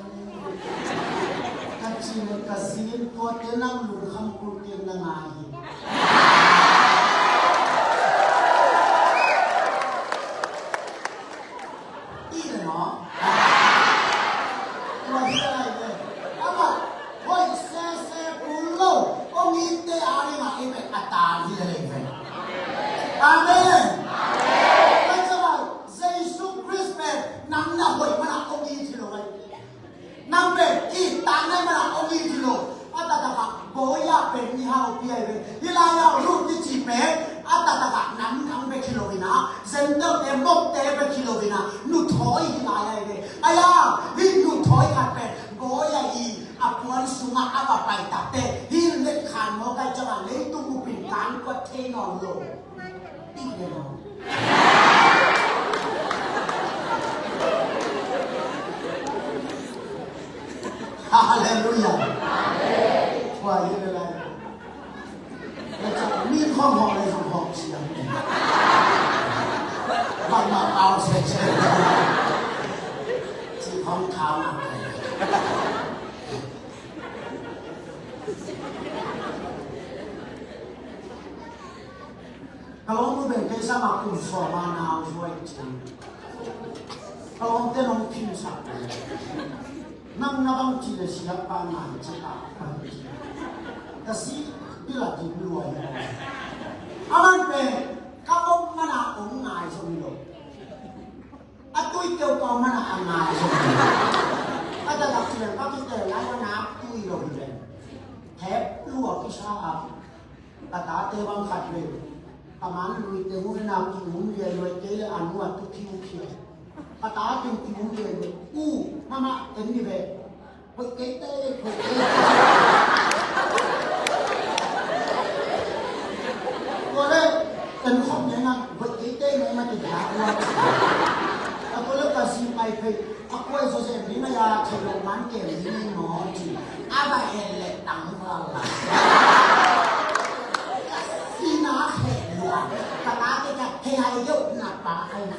Ka ci le ka zin tuate nang lungkham kul kei na ngai hi. I le maw? Tua hi a lai ve. Amah hoih sese kul lo, hong itte a dingah i bek a ta hi a lai ve. Amen. Amen. Jesu Khrist pen nang na hoih mana hong it hi lo ai. Nang pen i tang nai mana hong it hi lo. A taktak ah bawi a pen i haupi ai ve. Hi lai-ah Ruth kici pen a taktak ah nam dang bek hi lo in a, Gentile-te, mokte bek hi lo in a, nuthawi hi lai ai ve. Ai-a, hih nuthawi khat pen bawi a i a puan sungah a va pai takte hih letkhan mawk ai ciangah leitung bupin kan kuat thei nawn lo. Halleluiah. Tua hi le lai. Mi khong hong le khong hong siang. Bang ma pau se se. Ci khong khau na. Ka lawmnu beng kei sangah kum sawm a na a zuai cin. Ka lawmte nong phimsak. Nang na bang ci le siapa ngai ci ta. Ka si pila di lua hi. Aman pen ka bok mana ong ngai zong lo. A tui keu pau mana a ngai zong hi. A taktak ci le ka kite lai a na tui lo hi le. Thep lua kisa a. Ka tate bang khat ve. Ka man lui te mu na ki um lia lui kei le a nu a tu phiu phiu. Ka tate ki um lia lui. U, mama, en ni ve. Hoih kei te, hoih kei te. Tua le, en khop ne na, hoih kei te ne ma ti da ua. A tua le ka si pai phei. A kuai zawzen ding a ya, theih loh man kem ding in maw ci. A va en leh tang val la. Ka sina kheh lua. Ka tate ka thei hai deuh na pa ai na.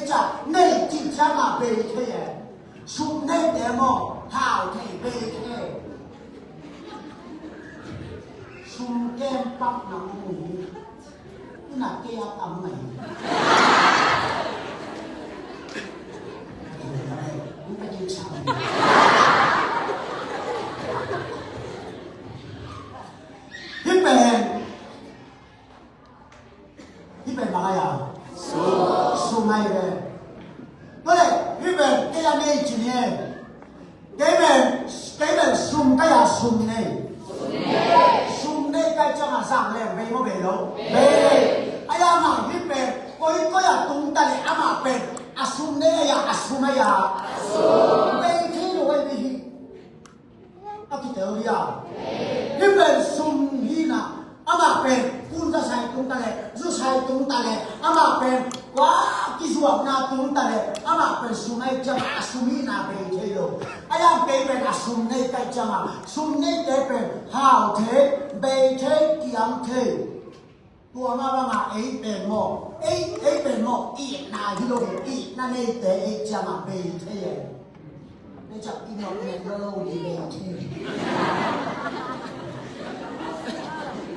Ca nei cih ciangah bei thei e. Sum neite maw, hau thei, bei thei. Sum kem pak na mu hi. Ina kei a tam ngai. Hih pen Hih pen bang a hi a? Sum. Sum ahi ve. Tua leh hih pen kei a nei ci ni e. Kei pen, kei pen sum ka hi a, sum nei. Sum nei ka hih ciangah zang leng bei maw, bei lo? Bei. Ahi hangin hih pen koi koi a tung ta leh amah pen a sum nei ahi a, a sum ahi a? Bei thei lo ahi ve hih. A kitel hi a. Hih pen sum hi na, amah pen kun za sai tung ta leh, zu sai tung ta leh, amah pen kua kizuakna tung ta leh, amah pen sum ahi ciangah a sum hihna bei thei lo. Ahi hang kei pen a sum nei ka hih ciangah, sum neite pen hau thei, bei thei, kiam thei. Tua mah bangah ei pen maw, ei, ei pen maw, itna hi lo in, itna neite ei ciangah bei thei e. Ei ciang i nopnop lolo ding bei thei.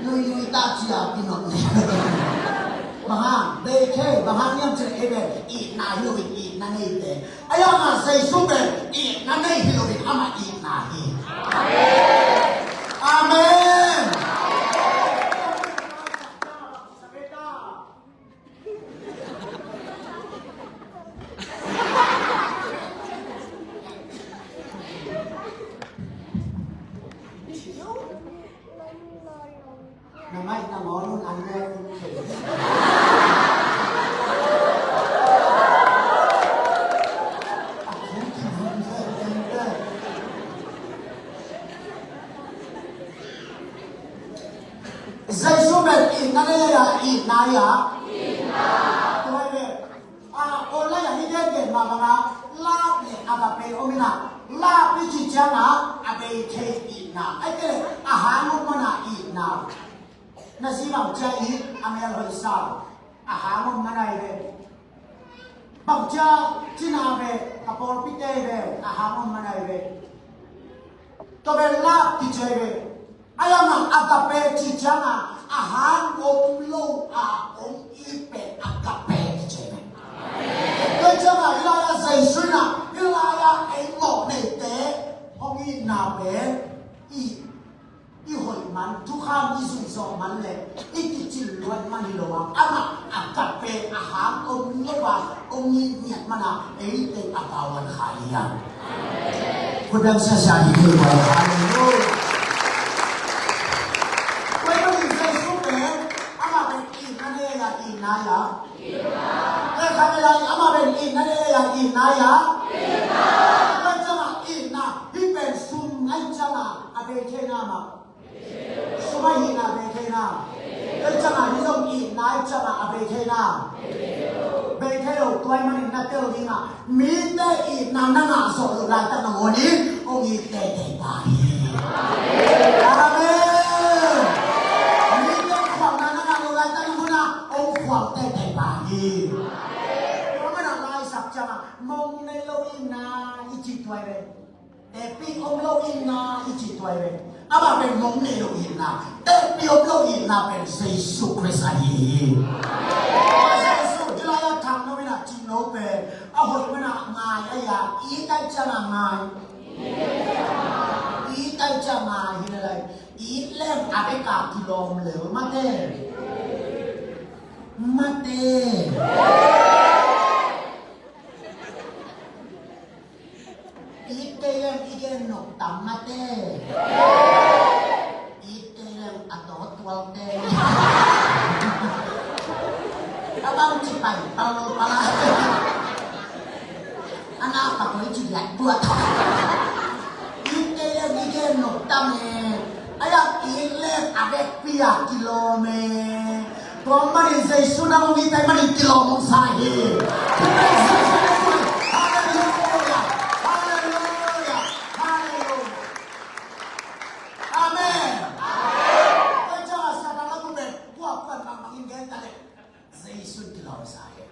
Lui lui ta cia i nopnop. Bang hang bei thei, bang hang hiam cih leh ei pen itna hi lo in, itna neite. Ahi hangin Jesu pen itna nei hi lo in, amah itna hi. Amen. Na mai na ngawn un an ne un thei. Jesu pen itna nei a, itna hi a. Tua hi ve. A, online ah hih gengen mah bangah love le agape om in ah, love i cih ciangah a bei thei itna, ahih kei leh a hang om man a itna. Na zi bang cia it a mel hoih sa, a hang om man ahi ve. Bang cia cina ve, a pawlpite ve, a hang om man ahi ve. Tua pen love kici ahi ve. Ahi hangin agape cih ciangin a hang om lo a om it pen agape kici ahi ve. Tua ciangin hih lai-ah Jesu in ah, hih lai-ah ei mawhneite hong itna pen i, i hoih man, thukham i zuih zawh man leh i kicin luat man hi lo a, amah agape a hang om lo a om ngiat man a, ei teng a pauan kha hi a. Khut beng siasia hi hi. Hallelujah. Tua ahih manin Jesu pen amah pen itna nei a, itna hi a. Tua ahih manin amah pen itna nei a, itna hi a. Tua ciangin itna hih pen sum ahih ciangin a bei thei na mah. Sum ahih ciangin a bei thei na. Tua ciangin hih zong itna ahih ciangin a bei thei na. Bei thei lo, tua ahih manin na tel ding a, mite itna na ngah zawh loh laitak nangawn in hong it teitei pah hi. Amen. Mite khualna na ngah loh laitak nangawn a hong khual teitei pah hi. Tua ahih manin Lai Siangtho ciangin mong nei lo itna i cih tua hi ve. Tekpih om lo itna i cih tua hi ve. Amah pen mong nei lo itna, tekpih om lo itna pen Jesu Khrist ahi hi. Jesu, hih lai-ah thang no in ah cih no pen a hoih man a ngai a, it ahih ciangin ngai. It ahih ciangin ngai hi le lai. It leng a bek a kilawm lel mate. Mate. It kei leng i gen nop tam mate. It kei leng a tawtualte. A bang ci pai pal pal a. A na pa koi ci liat buat. It kei leng i gen nop tam e. A yak it leng a vekpi a kilawm e. Tua manin Jesu nang hong it ahih manin kilawm hong sa hi. Hallelujah. Hallelujah. Hallelujah. Amen. Tua ciang a Satan a gu pen kuakuan bangmangin gen ta leh Jesu in kilawm sa hi.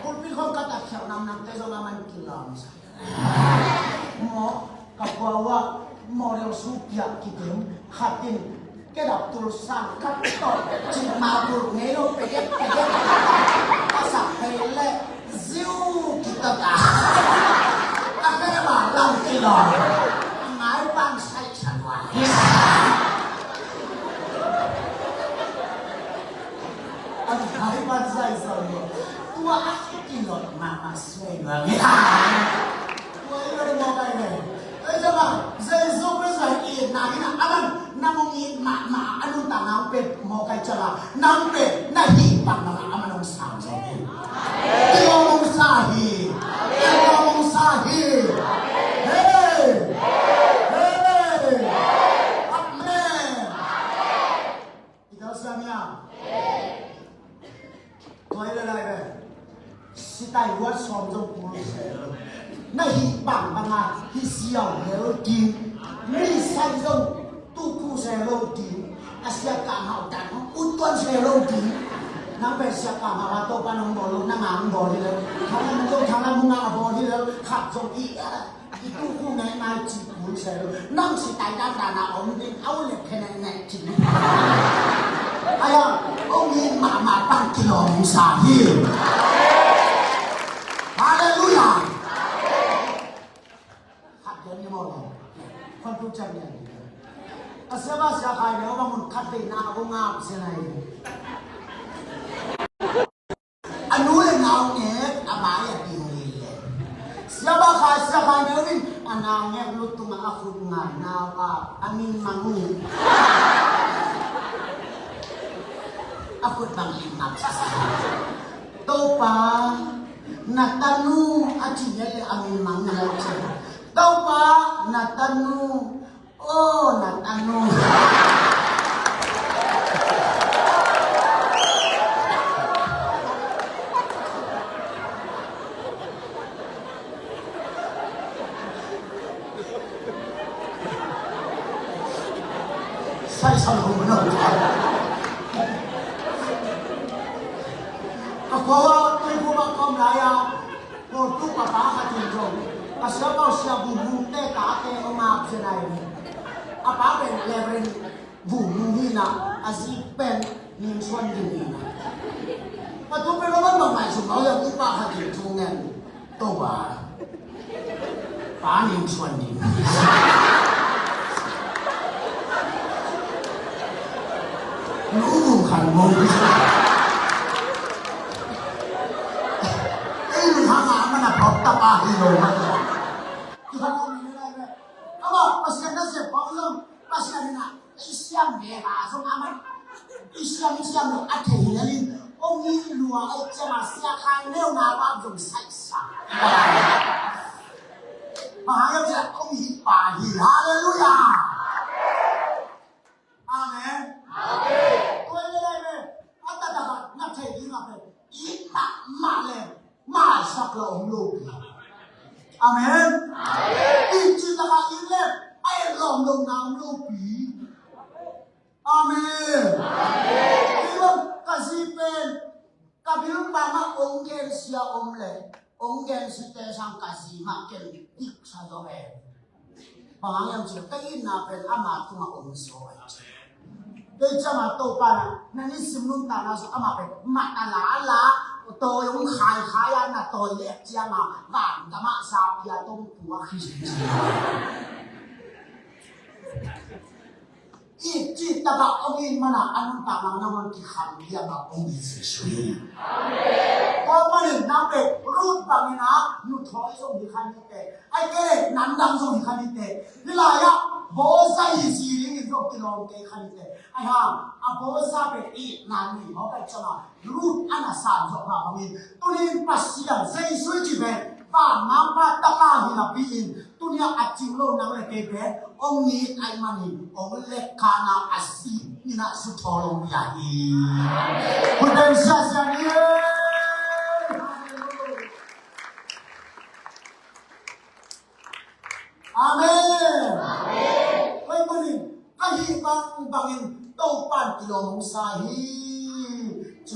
Pulpit khong ka tatkhialh namnamte zong aman kilawm sa. Maw, ka pua uh ah model supiak kidim, khat in kedap tul sang khat tawh cih mah bul ngei lo, pedek pedek a sak phei leh ziu kitat a, a khe mah lam kilawm. A ngai pan sai sa lua. A ngai pan sai sa lua. Tua a kilawm mahmah suai lua. Tua i lo mawk ai ve. Ei, zama Jesu Khrist a itna hi na, a man nang hong it mahmah a nuntakna hong pia mawk ai ciang a, nang pen na hih bang bang a, a man hong sang zaw hi. Kilawm hong sa hi. Kilawm hong sa hi. Hei! Hei! Amen. I tel siam hiam? Tua hi le lai ve. Sitai huat sawm zong pul se lo. Na hih bang bang a hih siau hel ding. Mi sai zong tukhu se lo ding. A siakam hau tan hong ut tuan se lo ding. Nang pen siakam hau a Topa nong bawl lo, nang a hong bawl hi lo. Thang lam zong thang lam hong a bawl hi lo. Khat zong i a I tukhu nai nai ci kul se lo. Nang sitai dandan a om ding, a u lek khe nai nai ci. Ai a, om hi mahmah pan kilawm sa hi. Halleluiah. Khat gen ni maw lo. Khuan tu ciang ni a ni. A sia ba sia khai ne, o ba mun khat dei na, o ngap sia nai. A nu le nau nget a bai a ding lel le. Sia ba khai, sia khai neu in a nau nget lut tung a khut ngai nau a, a min mang uh. A khut bang lim ngap sa sa. Topa, na tanu a ci nget le a min mang neu ci. Topa, na tanu. Aw, na tanu. Sai sa lo na. Ka khua, ka khua ba kom lai a. Pawl tuk a pa khat in zong, ka sia pawl sia Vung Mung te tate om a sia nai. A pa pen Reverend Vung Mung hi na, a zi pen Ning Suan Dim hi na. Pa tu pen Reverend Bang Mai Sum Bau Yang tu pa khat in thu ngen. Topa. Pa Ning Suan Dim. Nu Vung Khan Mung. Ei, mi hang a man a phawk tapa hi lo mah. Amah Pasian nasep phawk zong Pasian in a i siam ve a zong amah i siam i siam lo a thei lel in ong i lua a i ciam a sia khai neu na bang zong saisa. Mahang yam sia ong i pa hi. Halleluiah. Amen. Amen. Tua hi lai ve. A taktak a na thei ding a pen it mahmah le maisak lo om lopi. Amen. Amen. It cih tak a it le a et lawm lo na om lopi. Amen. Amen. Ka zi pen ka bil pang ah ong gensia om le ong gensite sang ka zi mah ken diksa zaw e. Bang hang hiam cih leh ka itna pen ama tungah om zaw e. Kei ciang a Topa na, na nisim nuntakna sung ama pen mah na la la, tawi hong khaikhai a na tawi lek ciang a van gamah zapi a tong tua Khris. I cih takah om in mana a nuntakna nangawn kikham liam a om hi Jesuh hi. Tua panin nang pen Ruth bangin a nuthawi zong hi kha ni teh, ai kei le nandang zong hi kha ni teh, hih lai-ah Boaz hi zi dingin zong kilawm kei kha ni teh. Ai hang a Boaz pen itna nei mawk ai ciangin Ruth a na san zawh mah bangin tuni in Pasian Jesuh i cih pen vanmangpa tapa hi napi-in tuni-ah a cing lo nang le kei pen hong it ahih manin hong lekkhan a a si in a suthawl hong pia hi. Khut beng siasia ni. Amen. Amen. Tua ahih manin ka hih bangbangin Topa'n kilawm hong sa hi. Ci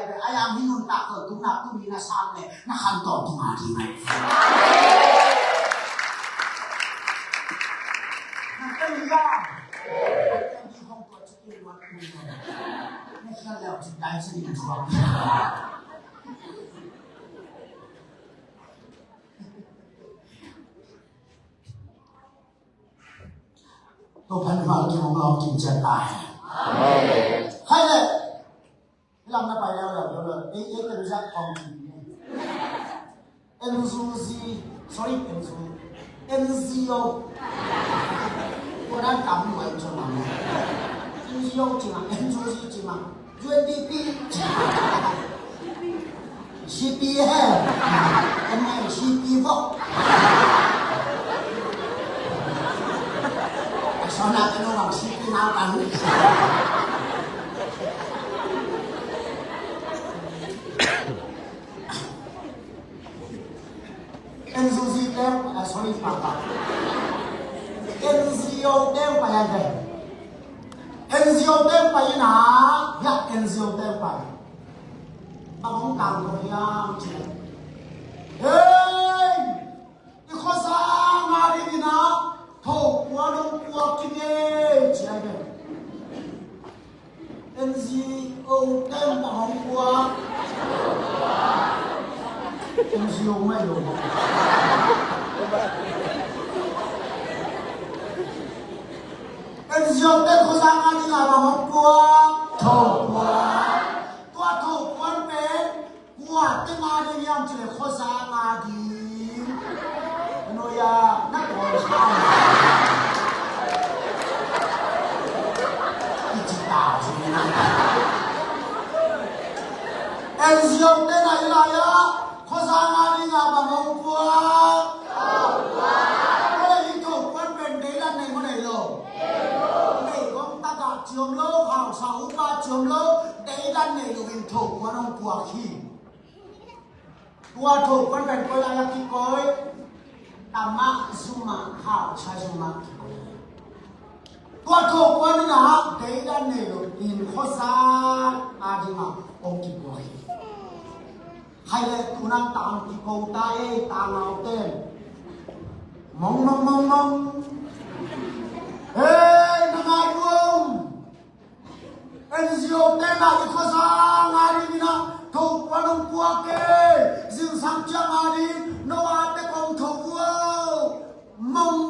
lai ve. Ai ang hi nuntak tawntung nak tuni na sang le na khan tawntung a ding ai. Na ka ni ya. Ka ni hong tua chu ki luat ku. Na ka leo chu dai chu ni na chuak. Topa'n mal kim hong lawm kim ciat ta hen. Amen. Khai le. Lam na pai leu leu leu leu. Ei ei te rizak kong kim. N Z, sorry, N Z. N Z O. Nan tam luai cuma. N G O cima, N G O cima, U N D P cima. C P F, M A C P F. Sana kena orang C P makan. N G O teng, ah, sorry, papa. N G O teng pai a teng. N G O teng pai na, ya N G O teng pai. Bang hong tang ko hiam ci. Hey! I khuasa nga ding ina, tho kua nong kua kine ci a teng. N G O teng bang hong kua. N G O mai lo. N G O teng khuasa nga ding a bang hong kua. Tho kua. Tua tho kuan pen Kua teng a ding hiam cih leh khuasa nga ding. Nuya, na tawn sa. I ci ta ci na. N G O teng a i lai a, khuasa nga ding a bang hong kua. Kua le i tho kuan pen deidan nei maw nei lo. Nei gong tagah ci om lo, hausa upa ci om lo, deidan nei lo in tho kuan hong kua hi. Tua tho kuan pen koi lai a kikoi, tamah zumah, hausa zumah kikoi. Tua tho kuan in a deidan nei lo in khuasa a ding a hong kikua hi. Khai le tuna tang kiko ta e, tang au ten. Mong, mong, mong, mong. Hey, na ngai duam. N G O teng a i khuasa nga ding ina, tho kuan hong kua kei. Zingsang ciang a ding, no a te kong tho ua. Mong.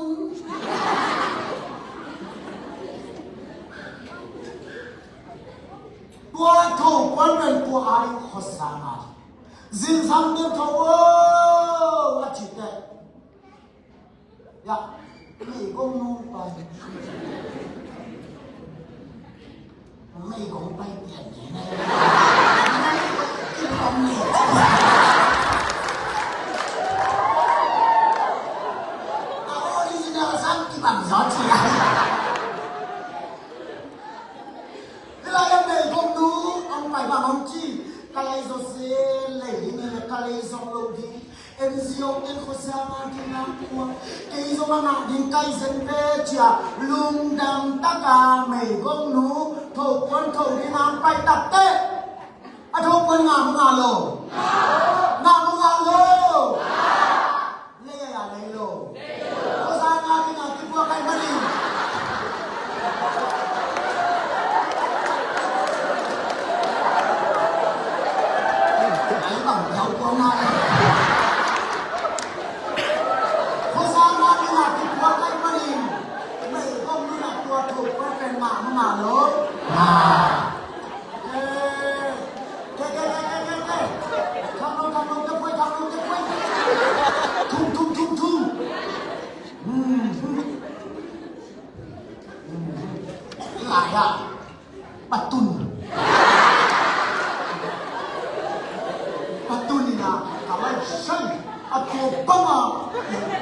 Tua tho kuan pen tua a ding khuasa nga ding. Zingsang teng tho ua, a ci teh. Ya, meigong nu pai. Meigong pai pian ni ne. Kibang ni. A original sang kibang zot si. Hih lai-ah meigong nu hong pai bang hong ci, ka lei zaw se lei ding hi leh ka lei zaw lo ding. N G O teng khuasa nga ding a kua. Kei zong a ngah ding kai zen ve ci a, lungdam tak a meigong nu tho kuan tho ding a pai tak teh. A tho kuan ngah maw ngah lo? Ngah maw ngah lo? Lei a lei lo. Khuasa nga ding a kipua kai mah ding. Ai bang yau kua nga. Khuasa nga ding a kipua kai mah ding. Meigong nu na tua tho kuan pen ngah maw ngah lo? Ngah. Lai ah, patun. Patun ina, ka lai sai, a tua bang a,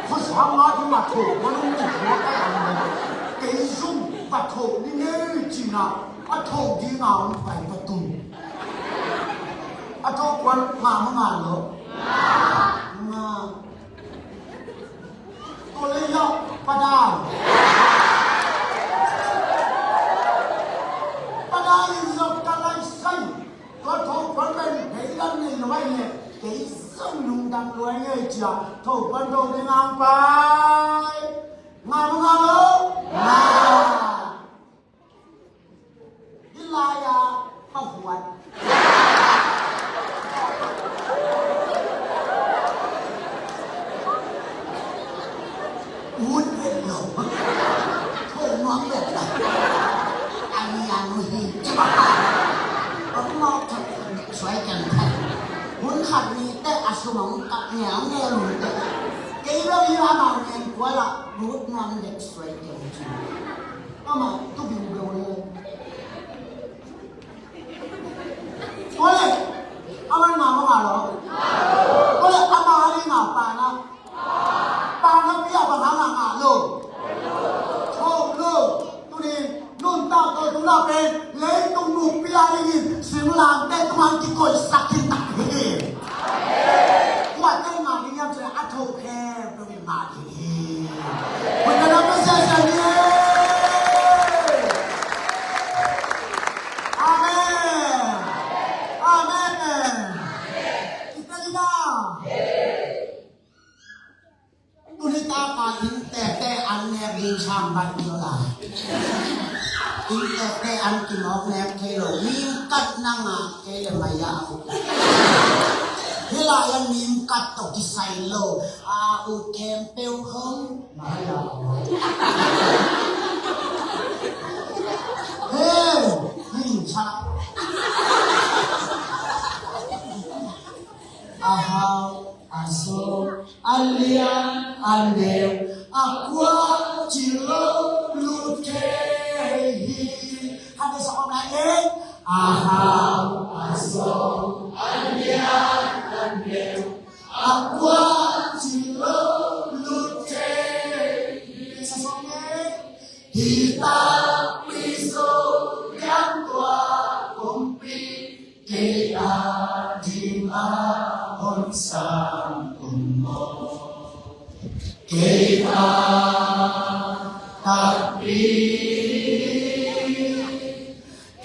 khuasa nga ding a tho, man ung ci tua ka lai. Kei zong, patho ni ngei ci na, a tho ding a ung pai patun. A tho kuan ngah maw ngah lo? Ngah. Tua lei ah, padai. Padai in zong ka lai sai. Tua tho kuan pen deidan nei lo ai leh. Kei zong lungdam lua ngei ci a. Tho kuan tho ding a pai. Ngah maw ngah lo? Ngah. Hih lai-ah ka huat. Ut vet lo. Tho nuam vet lo. Ai mi an mu hi. Ong mawk thak suai kan thak. Hun khat ni teh a sum ong kap ngeungeu teh. Bel hi a, amah ngen kuai ah lut nuam dek suai kei ci. Amah tu biu beu le. Kuai le, amah na mah ngah lo. Kuai le, amah a ding a pa na. Pa na pi a bang hang a ngah lo. Tho lo. Tuni nuntak tawh tungah pen leitung bukpi a dingin singlamteh tungah kikoihsak hi tak hi. Kuate ngah ding hiam cih leh a tho khempeuh in ngah ding hi. Amen. Amen. Kita kita. Tuni taka inntekte an nek ding sang bai ding la. Inntekte an kimawk nek thei lo. Mim kat na ngah kei le maya a ut. Hih lai-ah mim kat tawh kisai lo. A ut khempeuh hong maya a ut. Hey, hing sa. A hau, a sawm, a lian, a neu, a kua ci lo lut thei hi. Khat vei sawm lai ing. A hau, a sawm, a lian, a neu, a kua ci lo lut thei hi. Sa sawm ing. Hi takpi Zo lian tua kongpi kei a ding a hon sang um maw? Kei a takpi,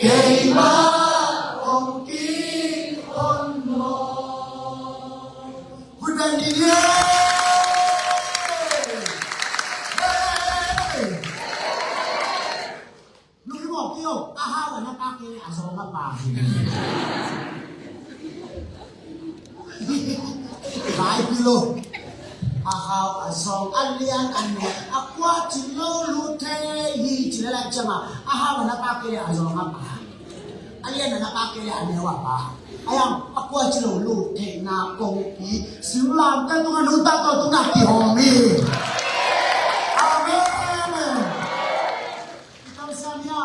kei a hong kihon maw? Hun dan ding hi. Hey! Lungkim mawk kei o, a hau a na pha kei leh a zawng a pha hi. Vai pil o. A hau, a zawng, a lian, a neu, a kua ci lo lut thei hi ci leh lai ciang a, a hau a na pha kei leh a zawng a pha. A lian a na pha kei leh a neu a pha. Ahi zongin a kua ci lo lut theihna kongpi singlamteh tungah nuntak tawh tungah kihawm hi. Amen. Kamsiam hia?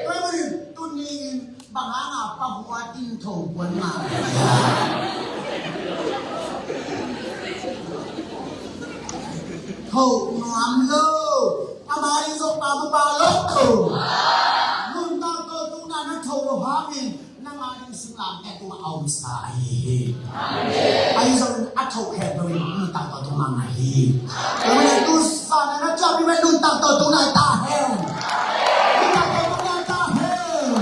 Tua ahih manin tuni-in bang hanga pa huat in tho kuan mah? Tho nuam lo. Amah in zong pa mu pa lo. Nuntak tawh tungah na tho lo hangin nang a ding singlamteh tungah a omsa ahi hi. Ahi zongin a tho khempeuh in nuntak tawh tungah ngah hi. Tua manin tu zan a na ciahpih pen nuntak tawh tungah ta hen. Nuntak tawh tungah ta hen.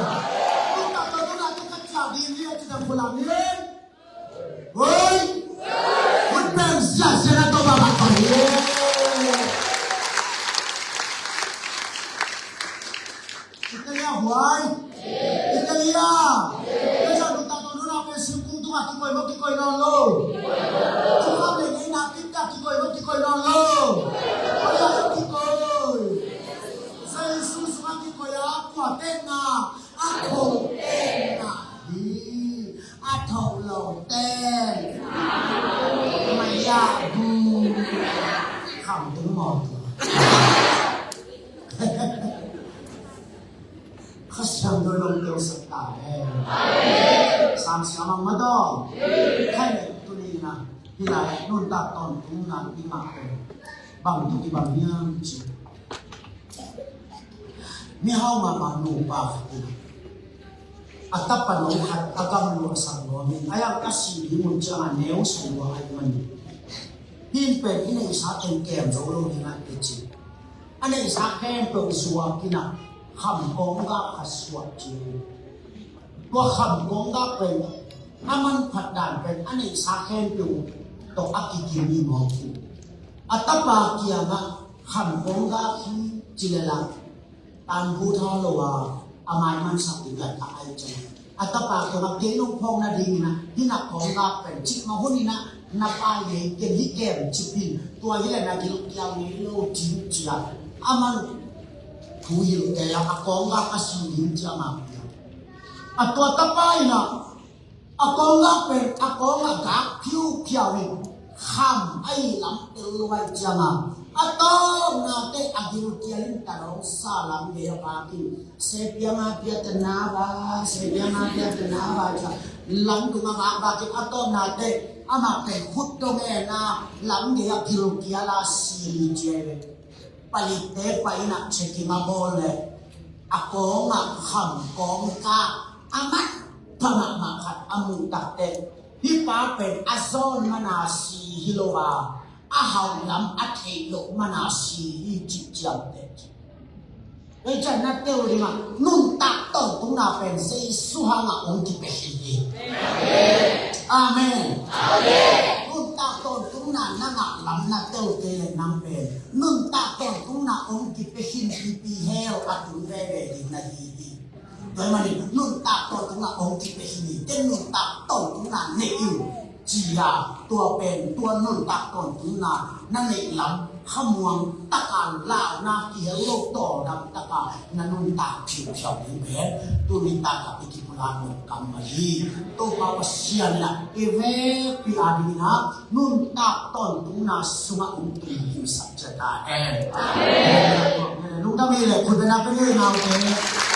Nuntak tawh tungah tungah ciah ding hi a ci dang phulam hi. Hoi! Hun pen siasia na tawh bang a tawh hi. Italia huai. Italia. Italia nuntak tawh nuntak pen singkung tungah kikoih maw kikoih nawn lo? Cukham le ngeina kip tungah kikoih maw kikoih nawn lo? Italia kikoih. Jesu sungah kikoih a kua teng ngah? A tho teng ngah hi. A tho lo teng maya bu. Kham tung maw tua. Kha Siangtho in hong teel sak ta hen. Sang siang ang mah tawh. Khaih leh tuni-in ah hih lai nuntak tawntungna i ngah pen bang tawh kibang hiam cih. Mihau mahmah nupa khat in a tapa no khat a gamlua sak nuam in, a yang a si ding un ciangin a neu sa lua ahih manin, hih pen i neihsa teng kem zo lo ding a, teci a neihsa khempeuh zuak in a, kham kawnggak khat suak ci. Tua kham kawnggak pen a manphat dan pen a neihsa khempeuh tawh a kikim hi mawk hi. A tapa kiangah kham kawnggak hi ci lel a, tangbu tha lo a, a maimansak ding a, a ai ciang a, tapa kiangah kei nong phawk nadingin a, hih na kawnggak pen cih mah hun in a, na pa ngei ken hih kem cih pen, tua hi leh na gilkial ngei lo ding ci a, a man thu hilh kei a, a kawnggak a si ding ci a, amah kiang a, tua tapa in a, a kawnggak pen a kawnggak gak phiuphiau in Kham a ih lam tel lo ahih ciangin a tawpna teh a gilkial in ta dong sa lam gei a vak in, sepianga piatana va, sepianga piatana va, cia lam tung a vak vak in a tawpna teh amah pen khut dong e na lam gei a gilkial a si hi cia ve. Palitte pai in a checking a bawl leh a kawng ah kham kawng kah a mat pha mahmah khat a muh tak teh hih pa pen a zawn man a si hi lo a, a hauh lam a theih loh man a si hi cih ciamteh. Ei ciah na tel ding a, nuntak tawntungna pen Jesu hangah hong kipia hi hi. Amen. Nuntak tawntungna nang ah lam na tel kei leh nang pen nuntak tawntungna hong kipia hi, pipi hell a tung veve ding na hi hi. Tua ahih manin nuntak tawntungna hong kipia hi hi. Ken nuntak tawntungna nei in ci a, tua pen tua nuntak tawntungna na neih lam khamuang taka, launa kihel lo tawldam taka na nuntak phiuphiau ding pen tuni takah i kipulak nop kammal hi. Topa Pasian in a i vekpi a dingin a nuntak tawntungna sungah hong tung himsak ciat ta hen. Amen. Lungdam hi leh khut beng a pia ni, naute.